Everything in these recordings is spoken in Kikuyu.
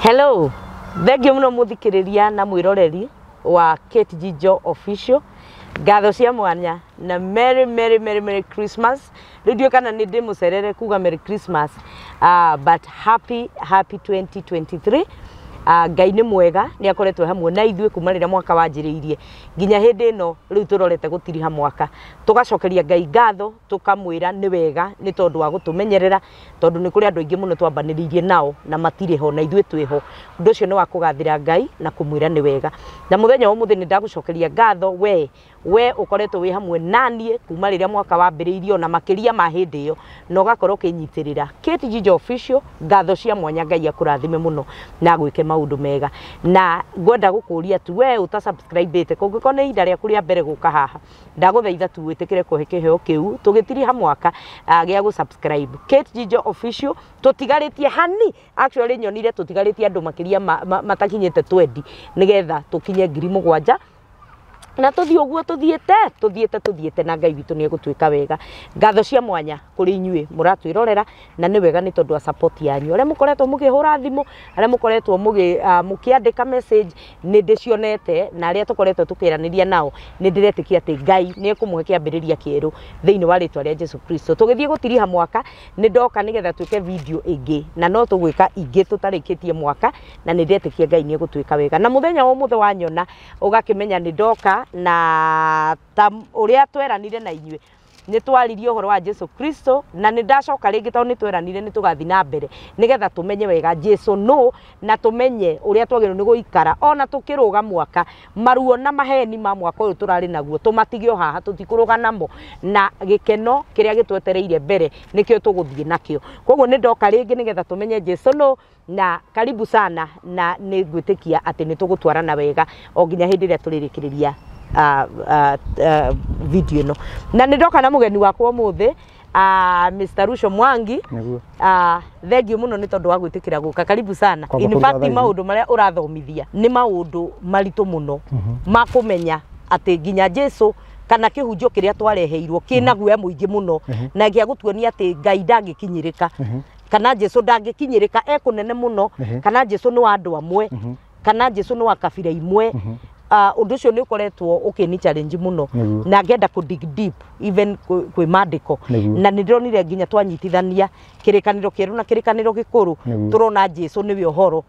Hello, thengiũ mũno mũthikĩrĩria na mwĩroreri wa Kate Jijo Official. Ngatho cia mwanya na Merry Merry Merry Merry Christmas. Rĩu ndiũĩ kana nĩ ndĩmũcerere kuga Merry Christmas, but happy happy 2023. Ngai nĩ mwega, nĩ akoretwo hamwe na ithuĩ kuma rĩrĩa mwaka wanjĩrĩirie nginya hĩndĩ ĩno rĩu tũrorete gũtiriha mwaka. Tũgacokeria Ngai ngatho, tũkamwĩra nĩ wega nĩ tondũ wa gũtũmenyerera, tondũ nĩ kũrĩ andũ aingĩ mũno twambanĩrĩirie nao na matirĩ ho na ithuĩ twĩ ho. Ũndũ ũcio nĩ wa kũgathĩra Ngai na kũmwĩra nĩ wega. Na mũthenya wa ũmũthĩ nĩ ndagũcokeria ngatho we ũkoretwo wĩ hamwe naniĩ kuma rĩrĩa mwaka wambĩrĩirio na makĩria ma hĩndĩ ĩyo, na ũgakorwo ũkĩnyitĩrĩra Kate Jijo Official. Ngatho cia mwanya, Ngai akũrathime mũno na agwĩke maũndũ mega. Na ngwenda gũkũria tu we ũta subscribe ĩte, kũngĩkorwo nĩ ihinda rĩaku rĩa mbere gũka haha, ndagũthaitha tu wĩtĩkĩre kũhe kĩheo kĩu tũgĩtiriha mwaka gĩa gũ subscribe Kate Jijo Official. Tũtigarĩtie hani, actually nyonire tũtigarĩtie andũ makĩria matakinyĩte 20 nĩgetha tũkinye 7,000, na tũthiĩ ũguo tũthiĩte tũthiĩte tũthiĩte, na Ngai witũ nĩ egũtwĩka wega. Ngatho cia mwanya kũrĩ inyuĩ mũratwĩrorera, na nĩ wega nĩ tondũ wa support yanyu, arĩa mũkoretwo mũkĩhũra thimũ, arĩa mũkoretwo mũkĩandĩka message, nĩ ndĩcionete, na arĩa tũkoretwo tũkĩaranĩria nao, nĩ ndĩretĩkia atĩ Ngai nĩ ekũmũhe kĩambĩrĩria kĩerũ thĩinĩ wa rĩtwa rĩa Jesu Kristo. Tũgĩthiĩ gũtiriha mwaka, nĩ ndoka nĩgetha twĩke video ĩngĩ, na no tũgwĩka ingĩ tũtarĩkĩtie mwaka, na nĩ ndetĩkia Ngai nĩ egũtwĩka wega. Na mũthenya wa ũmũthĩ wanyona ũgakĩmenya nĩ ndoka, na ta ũrĩa tweranire na inyuĩ, nĩ twaririe ũhoro wa Jesu Kristo, na nĩ ndacoka rĩngĩ tondũ nĩ tweranire nĩ tũgathiĩ na mbere nĩgetha tũmenye wega Jesu no na tũmenye ũrĩa twagĩrĩirwo nĩ gũikara ona tũkĩrũga mwaka. Maruo na maheni ma mwaka ũyũ tũrarĩ naguo tũmatige o haha, tũtikũrũga namo, na gĩkeno kĩrĩa gĩtwetereire mbere nĩkĩo tũgũthiĩ nakĩo. Koguo nĩ ndoka rĩngĩ nĩgetha tũmenye Jesu no, na karibu sana, na nĩ ngwĩtĩkia atĩ nĩ tũgũtwarana wega o nginya hĩndĩ ĩrĩa tũrĩrĩkĩrĩria video ĩno. Na nĩ ndoka na mũgeni wakwa ũmũthĩ, Mr. Rusho Mwangi. Nĩguo. Thengiũ mũno nĩ tondũ wa gwĩtĩkĩra gũka, karibu sana. Kwamba In kũruga fact thaa ici. Maũndũ marĩa ũrathomithia nĩ maũndũ maritũ mũno ma kũmenya atĩ nginya Jesu kana kĩhunjio kĩrĩa twareheirwo kĩna guoya mũingĩ mũno, na gĩa gũtuonia atĩ Ngai ndangĩkinyĩrĩka, kana Jesu ndangĩkinyĩrĩka, e kũnene mũno, kana Jesu nĩ wa andũ amwe, kana Jesu nĩ wa kabira imwe. Ũndũ ũcio nĩ ũkoretwo ũkĩni challenge mũno, na ngenda kũ dig deep even kwĩ maandĩko, na nĩ ndĩronire nginya twanyitithania kĩrĩkanĩro kĩerũ na kĩrĩkanĩro gĩkũrũ, tũrona Jesu nĩwe ũhoro,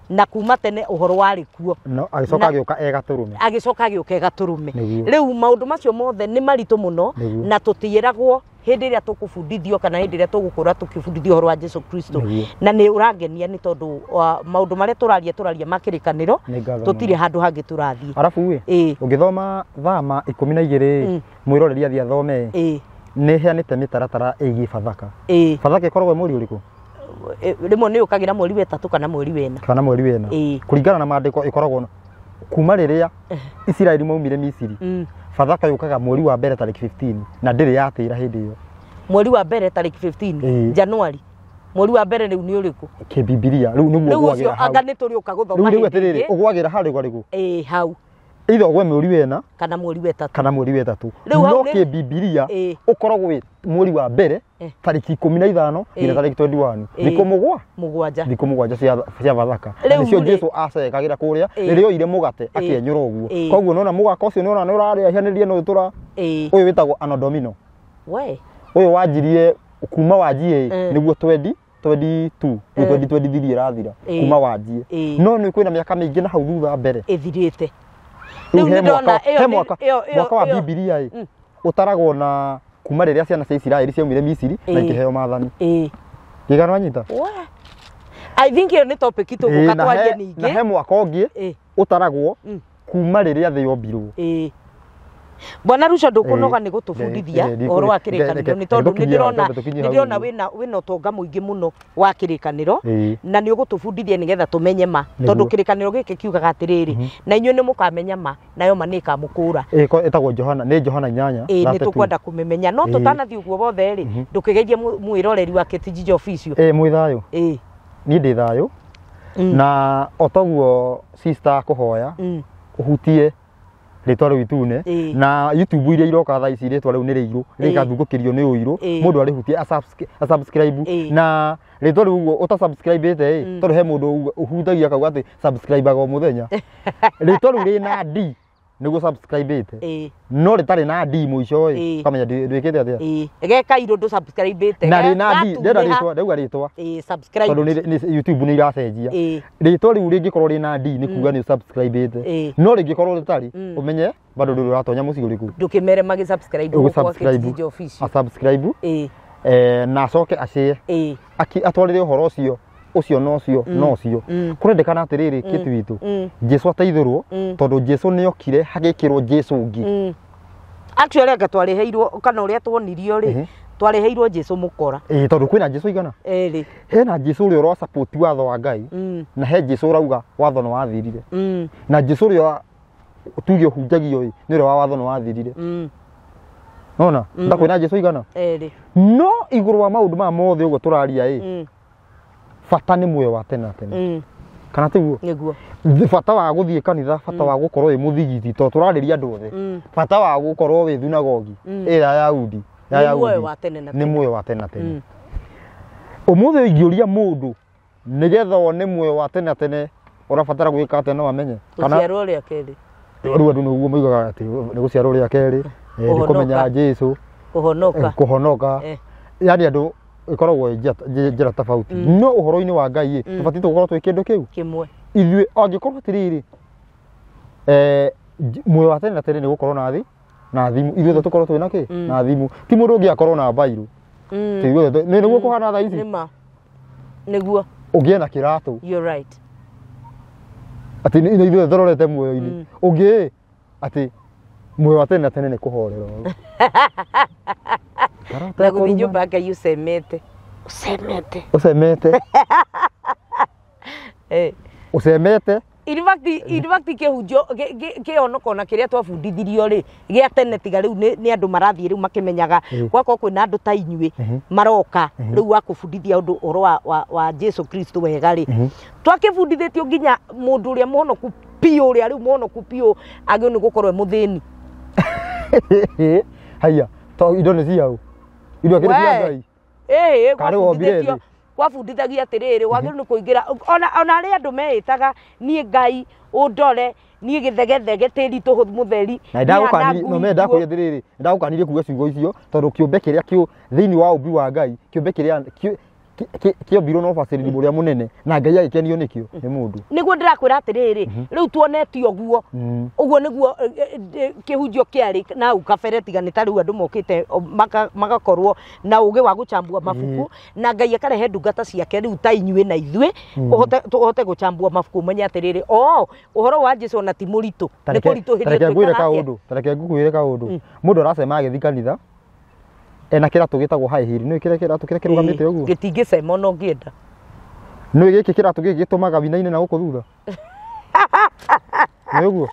na kuma tene ũhoro warĩ kuo. No agĩcoka agĩũka e gatũrũme. Agĩcoka agĩũka e gatũrũme. Rĩu maũndũ macio mothe nĩ maritũ mũno, na tũtiĩragwo hĩndĩ ĩrĩa tũkũbundithio kana hĩndĩ ĩrĩa tũgũkũra tũkĩbundithio ũhoro wa Jesu Kristo. Na nĩ ũrangenia nĩ tondũ wa maũndũ marĩa tũraria ma kĩrĩkanĩro, Nĩ ngatho tũtirĩ mũno. handũ hangĩ tũrathiĩ. Arabu ĩ, ũngĩthoma Thama 12, mwĩroreri athiĩ athome, nĩ heanĩte mĩtaratara ĩgiĩ Bathaka. Bathaka ĩkoragwo ĩ mweri ũrĩkũ? Rĩmwe nĩ ũkagĩra mweri wa ĩtatũ kana mweri wa ĩna. Kana mweri wa ĩna. Kũringana na maandĩko ĩkoragwo kuma rĩrĩa Isiraeli maumire Misiri. Bathaka yũkaga mweri wa mbere tarĩki 15, na ndĩrĩ yatĩra hĩndĩ ĩyo. Mweri wa mbere tarĩki 15? Januari, mweri wa mbere rĩu nĩ ũrĩkũ? Kĩbibilia rĩu nĩguo Rĩu ũcio ũgwagĩra hau. Anga nĩ tũrĩũka gũthoma Rĩu hĩndĩ atĩrĩrĩ, ĩngĩ. ũgwagĩra harĩ rĩkũ? Ĩĩ, hau. Either ũgwe mweri wa ĩna kana mweri wa ĩtatũ. Kana mweri wa ĩtatũ. Rĩu hau No kĩbibilia ũkoragwo wĩ mweri wa mbere tarĩki 15 nginya tarĩki 21, thikũ mũgwa 7. Thikũ 7 cia Bathaka. Na Rĩu nĩcio rĩ- Jesu acekagĩra kũrĩa rĩrĩa oire mũgate akĩenyũra ũguo. Koguo nĩwona mũgaka ũcio, nĩwona nĩ ũrarĩhanĩria na ũyũ tũra ũyũ wĩtagwo Anno Domini. We. Ũyũ wanjirie kuma wanjie, nĩguo 2022, nĩ 2023 ĩrathira kuma wanjie, no nĩ kwĩna mĩaka mĩingĩ na hau thutha mbere. Ĩthirĩte. Rĩu Rĩu he nĩ ndona mwaka ĩyo he mwaka mwaka wa Bibilia ĩ ũtaragwo na kuma rĩrĩa ciana cia Isiraeli ciaumire Misiri na ikĩheo maathani. Gĩgano wanyita? We. I think ĩyo nĩ topic tũgũka Na twarie na he ningĩ. mwaka ũngĩ ũtaragwo kuma rĩrĩa thĩ yombirwo. Bwana Rusho, ndũkũnoga nĩ gũtũbundithia ũhoro wa kĩrĩkanĩro, nĩ tondũ nĩ tũkinyie ndĩrona hau, tũkinyie nĩ hau ndĩrona ũguo. wĩna ũtonga mũingĩ mũno wa kĩrĩkanĩro, na nĩ ũgũtũbundithia nĩgetha tũmenye ma, tondũ kĩrĩkanĩro gĩkĩ kiugaga atĩrĩrĩ, na inyuĩ nĩ mũkamenya ma, nayo ma nĩ ĩkamũkũra. Ĩtagwo Johana, nĩ Johana 8 Ĩĩ, nĩ 32. tũkwenda kũmĩmenya, no tũtanathiĩ ũguo wothe rĩ, ndũkĩgeithie mwĩroreri wa Kate Jijo Official. Ĩĩ, mwĩ thayũ? Niĩ ndĩ thayũ, na o toguo sister kũhoya ũhutie Rĩtwa rĩu itune. Na YouTube iria iroka thaa ici rĩtwa rĩu nĩ rĩirũ, rĩgathungũkĩrio nĩ ũirũ, mũndũ arĩhutie asubscribe. Na rĩtwa rĩu ũguo ũtasubscribe-ĩte ĩ, tondũ he mũndũ ũhutagia akauga atĩ subscribe-aga o mũthenya, rĩtwa rĩu rĩna D nĩguo subscribe-ĩte, no rĩtarĩ na D mũico ĩ, ũkamenya ndwĩkĩte atĩa. Gekairũ ndũ subscribe-ĩte. Na rĩna D, ndĩrenda rĩtwa, ndauga rĩtwa subscribe, tondũ nĩ YouTube nĩ iracenjia. Rĩtwa rĩu rĩngĩkorwo rĩna D nĩ kuga nĩ subscribe-ĩte, no rĩngĩkorwo rĩtarĩ, ũmenye bado ndũrĩ ũratonya mũciĩ ũrĩkũ. Ndũkĩmere magĩ subscribe gũkũ Kate Official. A subscribe na acoke ashare, atwarĩre ũhoro ũcio ũcio na ũcio na ũcio. Kũrendekana atĩrĩrĩ, Kate witũ, Jesu ateithũrwo, tondũ Jesu nĩokire hagĩkĩrwo Jesu ũngĩ. Actually anga twarĩheirwo kana ũrĩa tuonirio rĩ, twarĩheirwo Jesu mũkora. Tondũ kwĩna Jesu igana. Ĩrĩ. Hena Jesu ũrĩa ũra support watho wa Ngai, na he Jesu ũrauga watho nĩ wathirire. Na Jesu ũrĩa tuge ũhunjagio ĩ, nĩ ũrĩa wa watho nĩ wathirire. Nona ndakwĩna Jesu igana. Ĩrĩ. No igũrũ wa maũndũ maya mothe ũguo tũraria ĩ, bata nĩ muoyo wa tene na tene. Kana tiguo? Nĩguo. Bata wa gũthiĩ kanitha, bata wa gũkorwo wĩ mũthigiti, tondũ tũrarĩria andũ othe. Bata wa gũkorwo wĩ thunagogi ĩrĩa ya Yahudi, ya Nĩ muoyo wa tene na tene. Nĩ muoyo wa tene na tene. Ũmũthĩ ingĩũria mũndũ nĩgetha wone muoyo wa tene na tene ũrabatara gwĩka atĩa no amenye? Gũciarwo rĩa kerĩ. Rĩu andũ nĩguo moigaga atĩ nĩ gũciarwo rĩa kerĩ, nĩ kũmenya Jesu, kũhonoka. Kũhonoka. Yaani andũ ĩkoragwo njĩra tofauti. No ũhoro-inĩ wa Ngai ĩ, tũbatiĩ gũkorwo twĩ kĩndũ kĩu kĩmwe. Ithuĩ angĩkorwo atĩrĩrĩ, muoyo wa tene na tene nĩ gũkorwo na thi na thimũ, ithuĩ othe tũkorwo twĩ na kĩ na thimũ, ti mũndũ ũngĩ akorwo na mbairũ. Nĩ nĩguo kũhana thaa ici. Nĩma. Nĩguo. Ũngĩe na kĩratũ. You're right. Atĩ ithuĩ othe tũrorete muoyo-inĩ. Ũngĩ atĩ muoyo wa tene na tene nĩ kũhorera. Na gũthiĩ nyũmba Ngai ũcemete. Ũcemete. Ũcemete. Ũcemete. In fact kĩhunjio kĩonoko na kĩrĩa twabundithirio rĩ gĩa tene, tiga rĩu nĩ andũ marathiĩ rĩu makĩmenyaga, gwakorwo kwĩna andũ ta inyuĩ maroka rĩu wa kũbundithia ũndũ ũhoro wa Jesu Kristo wega rĩ, twakĩbundithĩtio nginya mũndũ ũrĩa mũhonoku biũ, ũrĩa rĩu mũhonoku biũ agĩrĩirwo nĩ gũkorwo e mũthĩni. Haiya, to indo nĩ ciaũ? Indo akĩrĩ cia Ngai? Gwabundithagia atĩrĩrĩ, wagĩrĩirwo nĩ kũingĩra ona arĩa andũ meĩtaga niĩ Ngai ũndore, niĩ gĩthegethege tĩri tũhũ mũtheri. Na ndagũkanirie atĩrĩrĩ, ndagũkanirie kuga ciugo icio tondũ kĩũmbe kĩrĩa kĩu thĩinĩ wa ũmbi wa Ngai, kĩũmbe kĩrĩa kĩombirwo na ũbacĩrĩri ũrĩa mũnene na Ngai agĩkenio nĩkĩo nĩ mũndũ. Nĩguo ndĩrakwĩra atĩrĩrĩ, rĩu tuonete ũguo, ũguo nĩguo kĩhunjio kĩarĩ na hau kabere, tiga nĩ ta rĩu andũ mokĩte magakorwo na ũgĩ wa gũchambua mabuku, na Ngai akarehe ndungata ciake rĩu ta inyuĩ na ithuĩ ũhote gũchambua mabuku, ũmenye atĩrĩrĩ, ũhoro wa Jesu ona ti mũritũ, nĩ kũritũhĩrio. Tareke ngũkwĩre kaũndũ, mũndũ aracema agĩthiĩ kanitha ena kĩratũ gĩtagwo high heel, nĩ kĩrĩa kĩratũ kĩrĩa kĩrũgamĩte ũguo, gĩtingĩcema ona ũngĩenda. Nĩ gĩkĩ kĩratũ gĩkĩ gĩtũmaga winaine na gũkũ thutha. Nĩ ũguo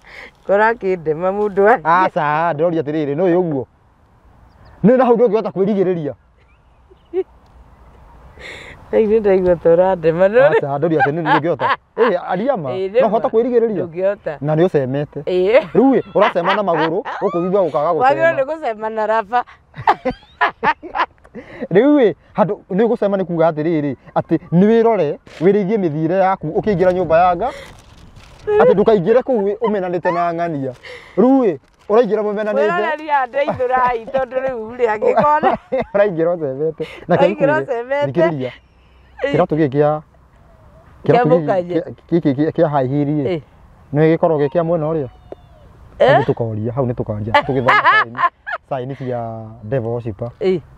kũrakĩndema mũndũ wa aca, ndĩroria atĩrĩrĩ, nĩ ũguo nĩ na hau ndũngĩhota kwĩrigĩrĩria. Nĩ ndaigua ta ũrandema. Aca, ndoria atĩ nĩ ndũngĩhota. Aria ma, no hota kwĩrigĩrĩria. Ndũngĩhota. Na nĩ ũcemete. Rĩu ũracema na magũrũ, gũkũ thutha gũkaga gũcema. Wagĩrĩirwo nĩ gũcema na raba. Rĩu handũ nĩ gũcema nĩ kuga atĩrĩrĩ, atĩ nĩ wĩrore, wĩrĩithie mĩthiĩre yaku ũkĩingĩra nyũmba ya Ngai, atĩ ndũkaingĩre kũu ũmenanĩte na ng'ania. Rĩu ũraingĩra mũmenanĩte. Wĩroreria ndeithũrai tondũ rĩu rĩ angĩkorwo ũraingĩra ũcemete. Na ũraingĩra ũcemete. Thikĩrĩria. Kĩratũ gĩkĩ gĩa kĩa high heel ĩ, nĩ gĩkoragwo gĩ kĩa mwena ũrĩa. Hau nĩ tũkaria tũgĩthoma sign cia devil worshipper.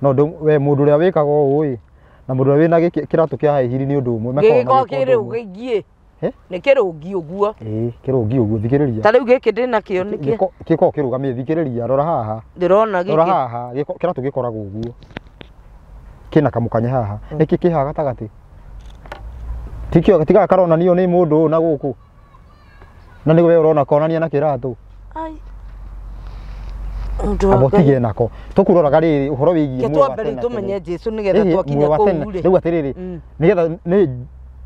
No we mũndũ ũrĩa wĩkaga ũũ ĩ, na mũndũ ũrĩa wĩna kĩratũ kĩa high heel nĩ ũndũ ũmwe. Gĩgĩkorwo kĩrũngi. Nĩ kĩrũngi ũguo. Kĩrũngi ũguo, thikĩrĩria. Ta rĩu gĩkĩ ndĩnakĩo nĩkĩ? Gĩkoragwo kĩrũgamĩte, thikĩrĩria, rora haha. Ndĩrona gĩkĩ. Rora haha, kĩratũ gĩkoragwo ũguo. Kĩna kamũkanya haha. Nĩkĩ kĩ haha gatagatĩ? Tikio tiga karonanio nĩ mũndũ ũyũ na gũkũ. Na nĩ we ũrona konania na kĩratũ. Ai. Abo tige nako. Tũkũroraga rĩrĩ ũhoro wĩgiĩ muoyo wa tene. Tũmenye Jesu nĩgetha twakinya kũu rĩ. Rĩu atĩrĩrĩ, nĩgetha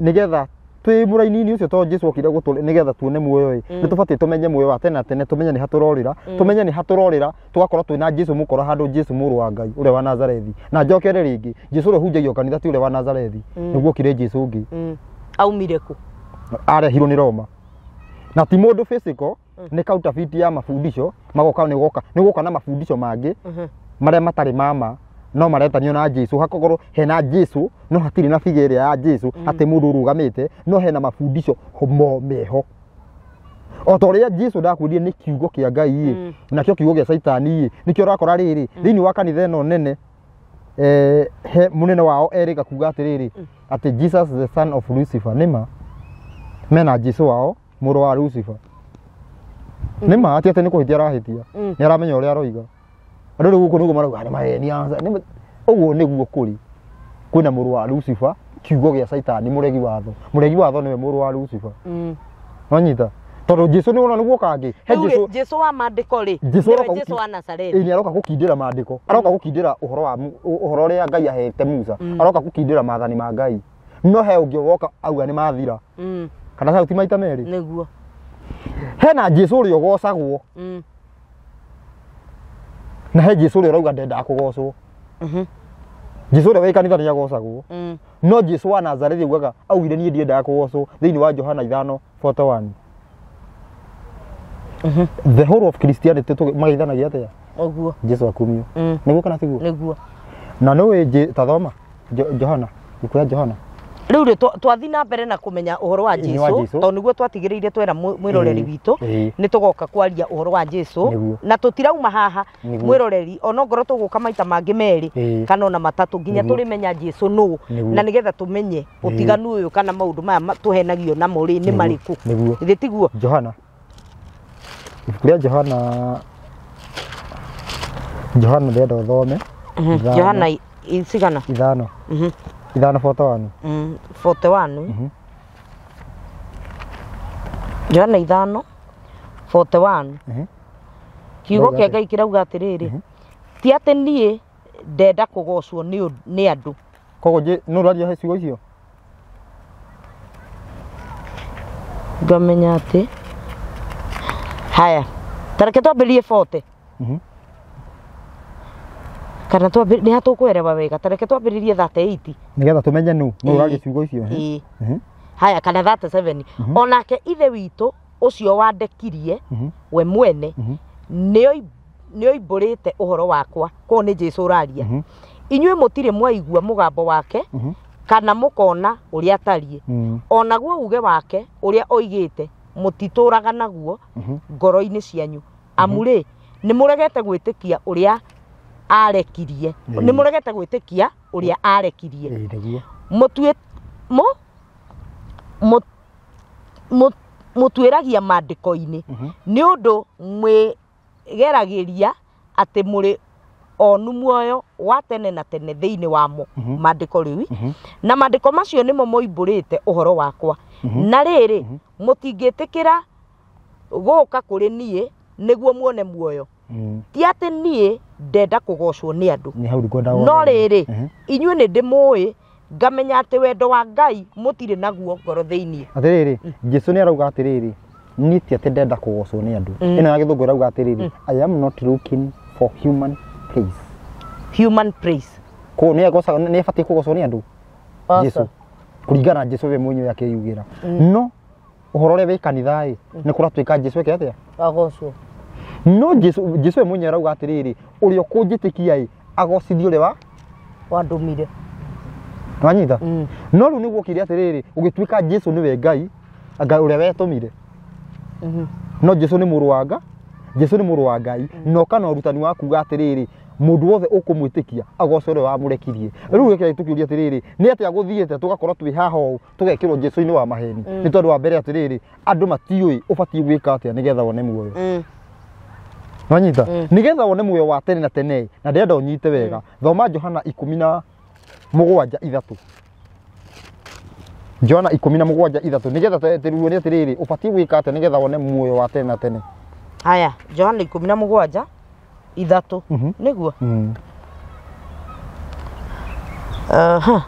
nĩgetha Twĩ mũraini-inĩ ũcio tondũ Jesu okire gũtũ nĩgetha tuone muoyo ĩ, nĩ tũbatiĩ tũmenye muoyo wa tene na tene, tũmenye nĩ hatũrorĩra, tũmenye nĩ hatũrorĩra, tũgakorwo twĩna Jesu mũkora handũ Jesu mũrũ wa Ngai ũrĩa wa Nazarethi. Na njokere rĩngĩ, Jesu ũrĩa ũhunjagio kanitha ti ũrĩa wa Nazarethi, nĩguo okire Jesu ũngĩ. Aumire kũ? Arehirwo nĩ Roma. Na ti mũndũ physical, nĩ counterfeit ya mafundisho, magoka nĩ goka, nĩ gũka na mafundisho mangĩ marĩa matarĩ mama no maretanio na Jesu. Hakokorwo hena Jesu no hatirĩ na figure ĩrĩa ya Jesu, atĩ mũndũ ũrũgamĩte, no hena mafundisho mo meho. O ta ũrĩa Jesu ndakwĩrire nĩ kiugo kĩa Ngai ĩ, nakĩo kiugo gĩa Caitani ĩ, nĩkĩo ũrakora rĩrĩ thĩinĩ wa kanitha ĩno nene, he mũnene wao erĩga kuga atĩrĩrĩ atĩ Jesus the son of Lucifer. Nĩma mena Jesu wao mũrũ wa Lucifer. Nĩma atĩ atĩ nĩ kũhĩtia arahĩtia, nĩ aramenya ũrĩa aroiga. Andũ rĩu gũkũ nĩguo marauga nĩ maheni, ũguo nĩguo kũrĩ. Kwĩna mũrũ wa Lucifer, kiugo gĩa Caitani, mũregi watho. Mũregi watho nĩwe mũrũ wa Lucifer. Wanyita? Tondũ Jesu nĩ wona nĩguo kangĩ. He Jesu Jesu wa maandĩko rĩ, Jesu nĩwe Jesu wa Nazarethi. Ĩĩ, nĩ aroka gũkindĩra maandĩko. Aroka gũkindĩra ũhoro wa ũhoro ũrĩa Ngai ahete Musa. Aroka gũkindĩra maathani ma Ngai. No he ũngĩ woka auga nĩ mathira. Kana sauti maita merĩ. Nĩguo. Hena Jesu ũrĩa ũgocagwo. Na he Jesu ũrĩa ũrauga ndendaga kũgocwo. Jesu ũrĩa wĩ kanitha nĩ agocagwo. No Jesu wa Nazarethi augaga augire niĩ ndiendaga kũgocwo thĩinĩ wa Johana 5:41. The whole of Christianity mageithanagia atĩa? Ũguo. Jesu akumio. Nĩguo kana tiguo? Nĩguo. Na nĩũĩ tathoma Johana, ibuku rĩa Johana. Rĩu rĩ twathiĩ na mbere na kũmenya ũhoro wa Jesu, tondũ nĩguo twatigĩrĩire twera mwĩroreri witũ nĩ tũgoka kwaria ũhoro wa Jesu, na tũtirauma haha mwĩroreri, onongorwo tũgũka maita mangĩ merĩ kana ona matatũ nginya tũrĩmenya Jesu nũ, na nĩgetha tũmenye ũtiganu ũyũ kana maũndũ maya tũhenagio namo rĩ nĩ marĩkũ. Githĩ tiguo? Johana, ibuku rĩa Johana, Johana ndĩrenda ũthome. Johana cigana? 5. 5:41. 41. Johana 5:41. Kiugo kĩa Ngai kĩrauga atĩrĩrĩ, ti atĩ niĩ ndenda kũgocwo nĩ andũ. Koguo nũ ũraria ciugo icio? Ngamenya atĩ haya, ta reke twambĩrĩrie 40. Kana nĩ hatũkũerewa wega, ta reke twambĩrĩrie 38 nĩgetha tũmenye nũ ũraria ciugo icio. Haya, kana 37. Onake Ithe witũ ũcio wandekirie we mwene nĩoimbũrĩte ũhoro wakwa. Koguo nĩ Jesu ũraria. Inyuĩ mũtirĩ mwaigua mũgambo wake kana mũkona ũrĩa atariĩ, onaguo uge wake ũrĩa oigĩte mũtitũraga naguo ngoro-inĩ cianyu, amu rĩ nĩ mũregete gwĩtĩkia ũrĩa arekirie. Nĩ mũregete gwĩtĩkia ũrĩa arekirie. Mũtuĩragia maandĩko-inĩ nĩ ũndũ mwĩgeragĩria atĩ mũrĩ onu muoyo wa tene na tene thĩinĩ wamo maandĩko rĩu, na maandĩko macio nĩmo moimbũrĩte ũhoro wakwa. Na rĩrĩ mũtingĩtĩkĩra gũka kũrĩ niĩ nĩguo muone muoyo. Ti atĩ niĩ ndenda kũgocwo nĩ andũ, no rĩrĩ inyuĩ nĩ ndĩmũĩ, ngamenya atĩ wendo wa Ngai mũtirĩ naguo ngoro thĩinĩ. Atĩrĩrĩ, Jesu nĩ arauga atĩrĩrĩ, niĩ ti atĩ ndenda kũgocwo nĩ andũ. Ĩno ya gĩthũngũ ĩrauga atĩrĩrĩ, I am not looking for human praise. Human praise. Koguo nĩ agocaga, nĩ abatiĩ kũgocwo nĩ andũ. Jesu kũringana na Jesu we mwenyewe akĩyugĩra. No ũhoro ũrĩa wĩ kanitha ĩ, nĩ kũratuĩka Jesu eke atĩa? Agocwo. No Jesu we mwenyewe arauga atĩrĩrĩ, ũrĩa ũkũnjĩtĩkia ĩ, agocithio ũrĩa wa wandũmire. Wanyita? No rĩu nĩguo okire atĩrĩrĩ, ũgĩtuĩka Jesu nĩwe Ngai, Ngai ũrĩa wetũmire. No Jesu nĩ mũrũ wa Ngai, Jesu nĩ mũrũ wa Ngai, no kana ũrutani wa kuga atĩrĩrĩ, mũndũ wothe ũkũmwĩtĩkia agoce ũrĩa wamũrekirie. Rĩu gĩkĩra tũkĩũria atĩrĩrĩ, nĩ atĩa gũthiĩte tũgakorwo twĩ haha ũũ, tũgekĩrwo Jesu-inĩ wa maheni? Nĩ tondũ wa mbere atĩrĩrĩ, andũ matiũĩ ũbatiĩ gwĩka atĩa nĩgetha wone muoyo. Wanyita? Nĩgetha wone muoyo wa tene na tene, na ndĩrenda ũnyite wega. Thoma Johana 17:3. Johana 17:3 nĩgetha tũruone atĩrĩrĩ, ũbatiĩ gwĩka atĩa nĩgetha wone muoyo wa tene na tene. Haya, Johana 17:3. Nĩguo? Aha.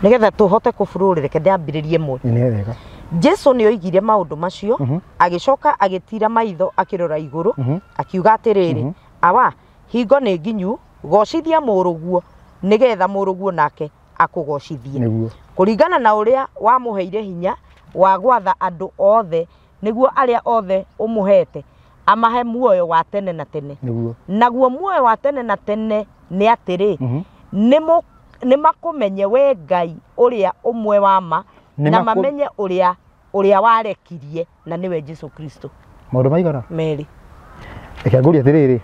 Nĩgetha tũhote kũburũrĩ reke ndambĩrĩrie mwe. Nĩ wega. Jesu nĩ oigire maũndũ macio, agĩcoka agĩtiira maitho akĩrora igũrũ, akiuga atĩrĩrĩ, awa, hingo nĩ nginyu, gocithia mũrũguo nĩgetha mũrũguo nake akũgocithie. Nĩguo. Kũringana na ũrĩa wamũheire hinya wa gwatha andũ othe, nĩguo arĩa othe ũmũhete amahe muoyo wa tene na tene. Nĩguo. Naguo muoyo wa tene na tene nĩ atĩrĩ, nĩ makũmenye we Ngai ũrĩa ũmwe wa ma, na mamenye ũrĩa ũrĩa warekirie, na nĩwe Jesu Kristo. Maũndũ maigana? Merĩ. Reke ngũrie atĩrĩrĩ,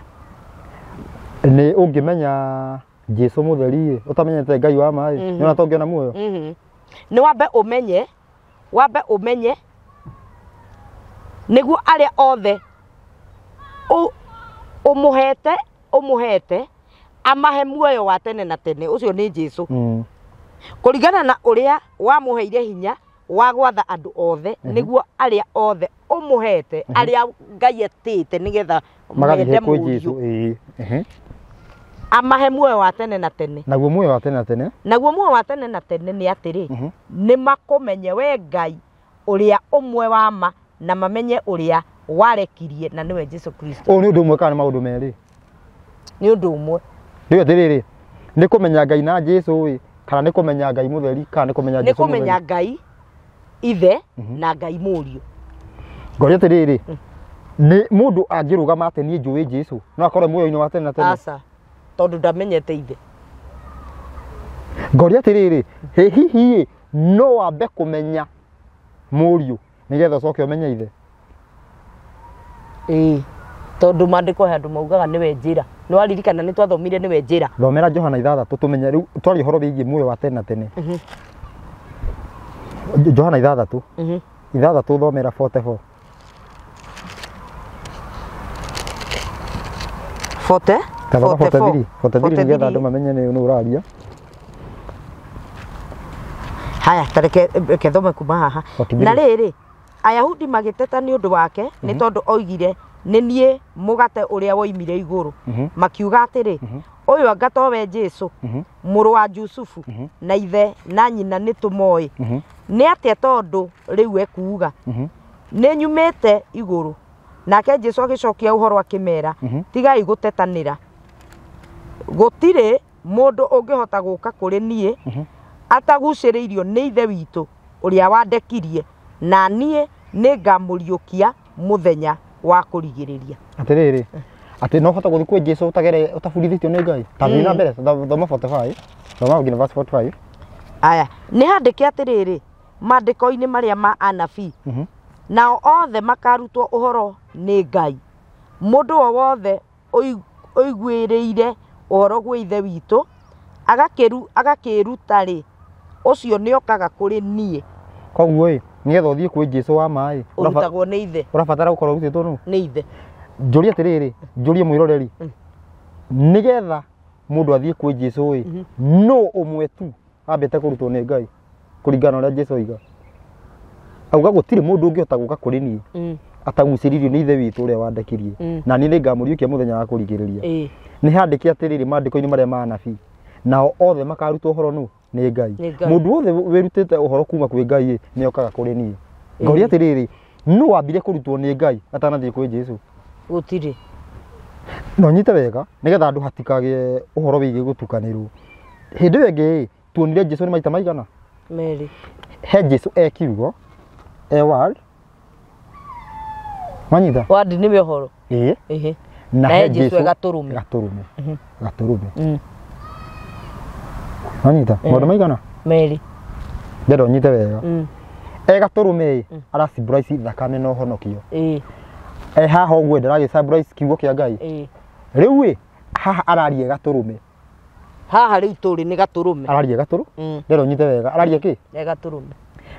nĩ ũngĩmenya Jesu mũtheri ũtamenyete Ngai wa ma ĩ, nĩ ona ũngĩona muoyo? Nĩ wambe ũmenye nĩguo arĩa othe ũmũhete amahe muoyo wa tene na tene, ũcio nĩ Jesu. Kũringana na ũrĩa wamũheire hinya wa gwatha andũ othe, nĩguo arĩa othe ũmũhete, arĩa Ngai etĩte nĩgetha magathiĩ kwĩ Jesu, amahe muoyo wa tene na tene. Naguo muoyo wa tene na tene? Naguo muoyo wa tene na tene nĩ atĩrĩ, nĩ makũmenye we Ngai ũrĩa ũmwe wa ma, na mamenye ũrĩa warekirie, na nĩwe Jesu Kristo. Ũyũ nĩ ũndũ ũmwe kana nĩ maũndũ merĩ? Nĩ ũndũ ũmwe. Rĩu atĩrĩrĩ, nĩ kũmenya Ngai na Jesu ĩ, kana nĩ kũmenya Ngai mũtheri, kana nĩ kũmenya Jesu mũtheri? Nĩ kũmenya Ngai ithe na Ngai mũriũ. Ngoria atĩrĩrĩ, nĩ mũndũ angĩrũgama atĩ niĩ njũĩ Jesu, no akorwo muoyo-inĩ wa tene na tene? Aca, tondũ ndamenyete ithe. Ngoria atĩrĩrĩ, hihi no wambe kũmenya mũriũ nĩgetha ũcoke ũmenye ithe? Ĩĩ, tondũ maandĩko he andũ maugaga nĩwe njĩra. Nĩ waririkana nĩ twathomire nĩwe njĩra. Thomera Johana 6 tũmenye rĩu twaria ũhoro wĩgiĩ muoyo wa tene na tene. Johana 6. 6 thomera 44. 40? 43. 43 nĩgetha andũ mamenye nĩ ũraria. Haya, tareke reke thome kuma haha. Na rĩrĩ, Ayahudi magĩteta nĩ ũndũ wake, nĩ tondũ oigire nĩ niĩ mũgate ũrĩa woimire igũrũ. Makiuga atĩrĩ, ũyũ anga towe Jesu, mũrũ wa Jusufu, na ithe na nyina nĩ tũmoĩ. Nĩ atĩa tondũ rĩu ekuuga, nĩ nyumĩte igũrũ. Nake Jesu agĩcokia ũhoro akĩmera, tigai gũtetanĩra. Gũtirĩ mũndũ ũngĩhota gũka kũrĩ niĩ atagucĩrĩirio nĩ ithe witũ ũrĩa wandekirie, na niĩ nĩngamũriũkia mũthenya wa kũrigĩrĩria. Atĩrĩrĩ, atĩ no ũhote gũthiĩ kwĩ Jesu ũtagere ũtabundithĩtio nĩ Ngai? Ta thiĩ na mbere, thoma 45. Thoma nginya verse 45. Aya, nĩ handĩke atĩrĩrĩ, maandĩko-inĩ marĩa ma anabii, nao othe makarutwo ũhoro nĩ Ngai. Mũndũ o wothe ũiguĩrĩire ũhoro gwĩ ithe witũ agakĩruta-rĩ, ũcio nĩokaga kũrĩ niĩ. Koguo ĩ, nĩgetha ũthiĩ kwĩ Jesu wa ma ĩ, ũrutagwo nĩ ithe. Ũrabatara gũkorwo ũrutĩtwo nũ? Nĩ ithe. Njũrie atĩrĩrĩ, njũrie mwĩroreri, nĩgetha mũndũ athiĩ kwĩ Jesu ĩ, no ũmwe tu ambĩte kũrutwo nĩ Ngai kũringana na ũrĩa Jesu oiga. Auga gũtirĩ mũndũ ũngĩhota gũka kũrĩ niĩ atagucĩrĩirio nĩ ithe witũ ũrĩa wandekirie, na niĩ nĩngamũriũkia mũthenya wa kũrigĩrĩria. Nĩ handĩke atĩrĩrĩ maandĩko-inĩ marĩa ma anabii, nao othe makarutwo ũhoro nũ? Nĩ Ngai. Mũndũ wothe wĩrutĩte ũhoro kuma kwĩ Ngai nĩ okaga kũrĩ niĩ. Ngoria atĩrĩrĩ, nũ wambire kũrutwo nĩ Ngai atanathiĩ kwĩ Jesu? Gũtirĩ. No nyite wega nĩgetha andũ hatikagĩe ũhoro wĩgiĩ gũtukanĩrwo. Hĩndĩ ĩyo ĩngĩ tuonire Jesu nĩ maita maigana? Merĩ. He Jesu e kiugo, e word. Wanyita? Word nĩwe ũhoro. Ĩĩ. Na he Jesu e gatũrũme. Gatũrũme. Gatũrũme. Wanyita? Maũndũ maigana? Merĩ. Ndĩrenda ũnyite wega. E gatũrũme ĩ, ara symbolize thakame na ũhonokio. Ĩĩ. E haha ũguo ndaragĩ symbolize kiugo kĩa Ngai. Ĩĩ. Rĩu ĩ, haha araria gatũrũme. Haha rĩu tũrĩ nĩ gatũrũme. Araria gatũrũ? Ndĩrenda ũnyite wega. Araria kĩ? E gatũrũme.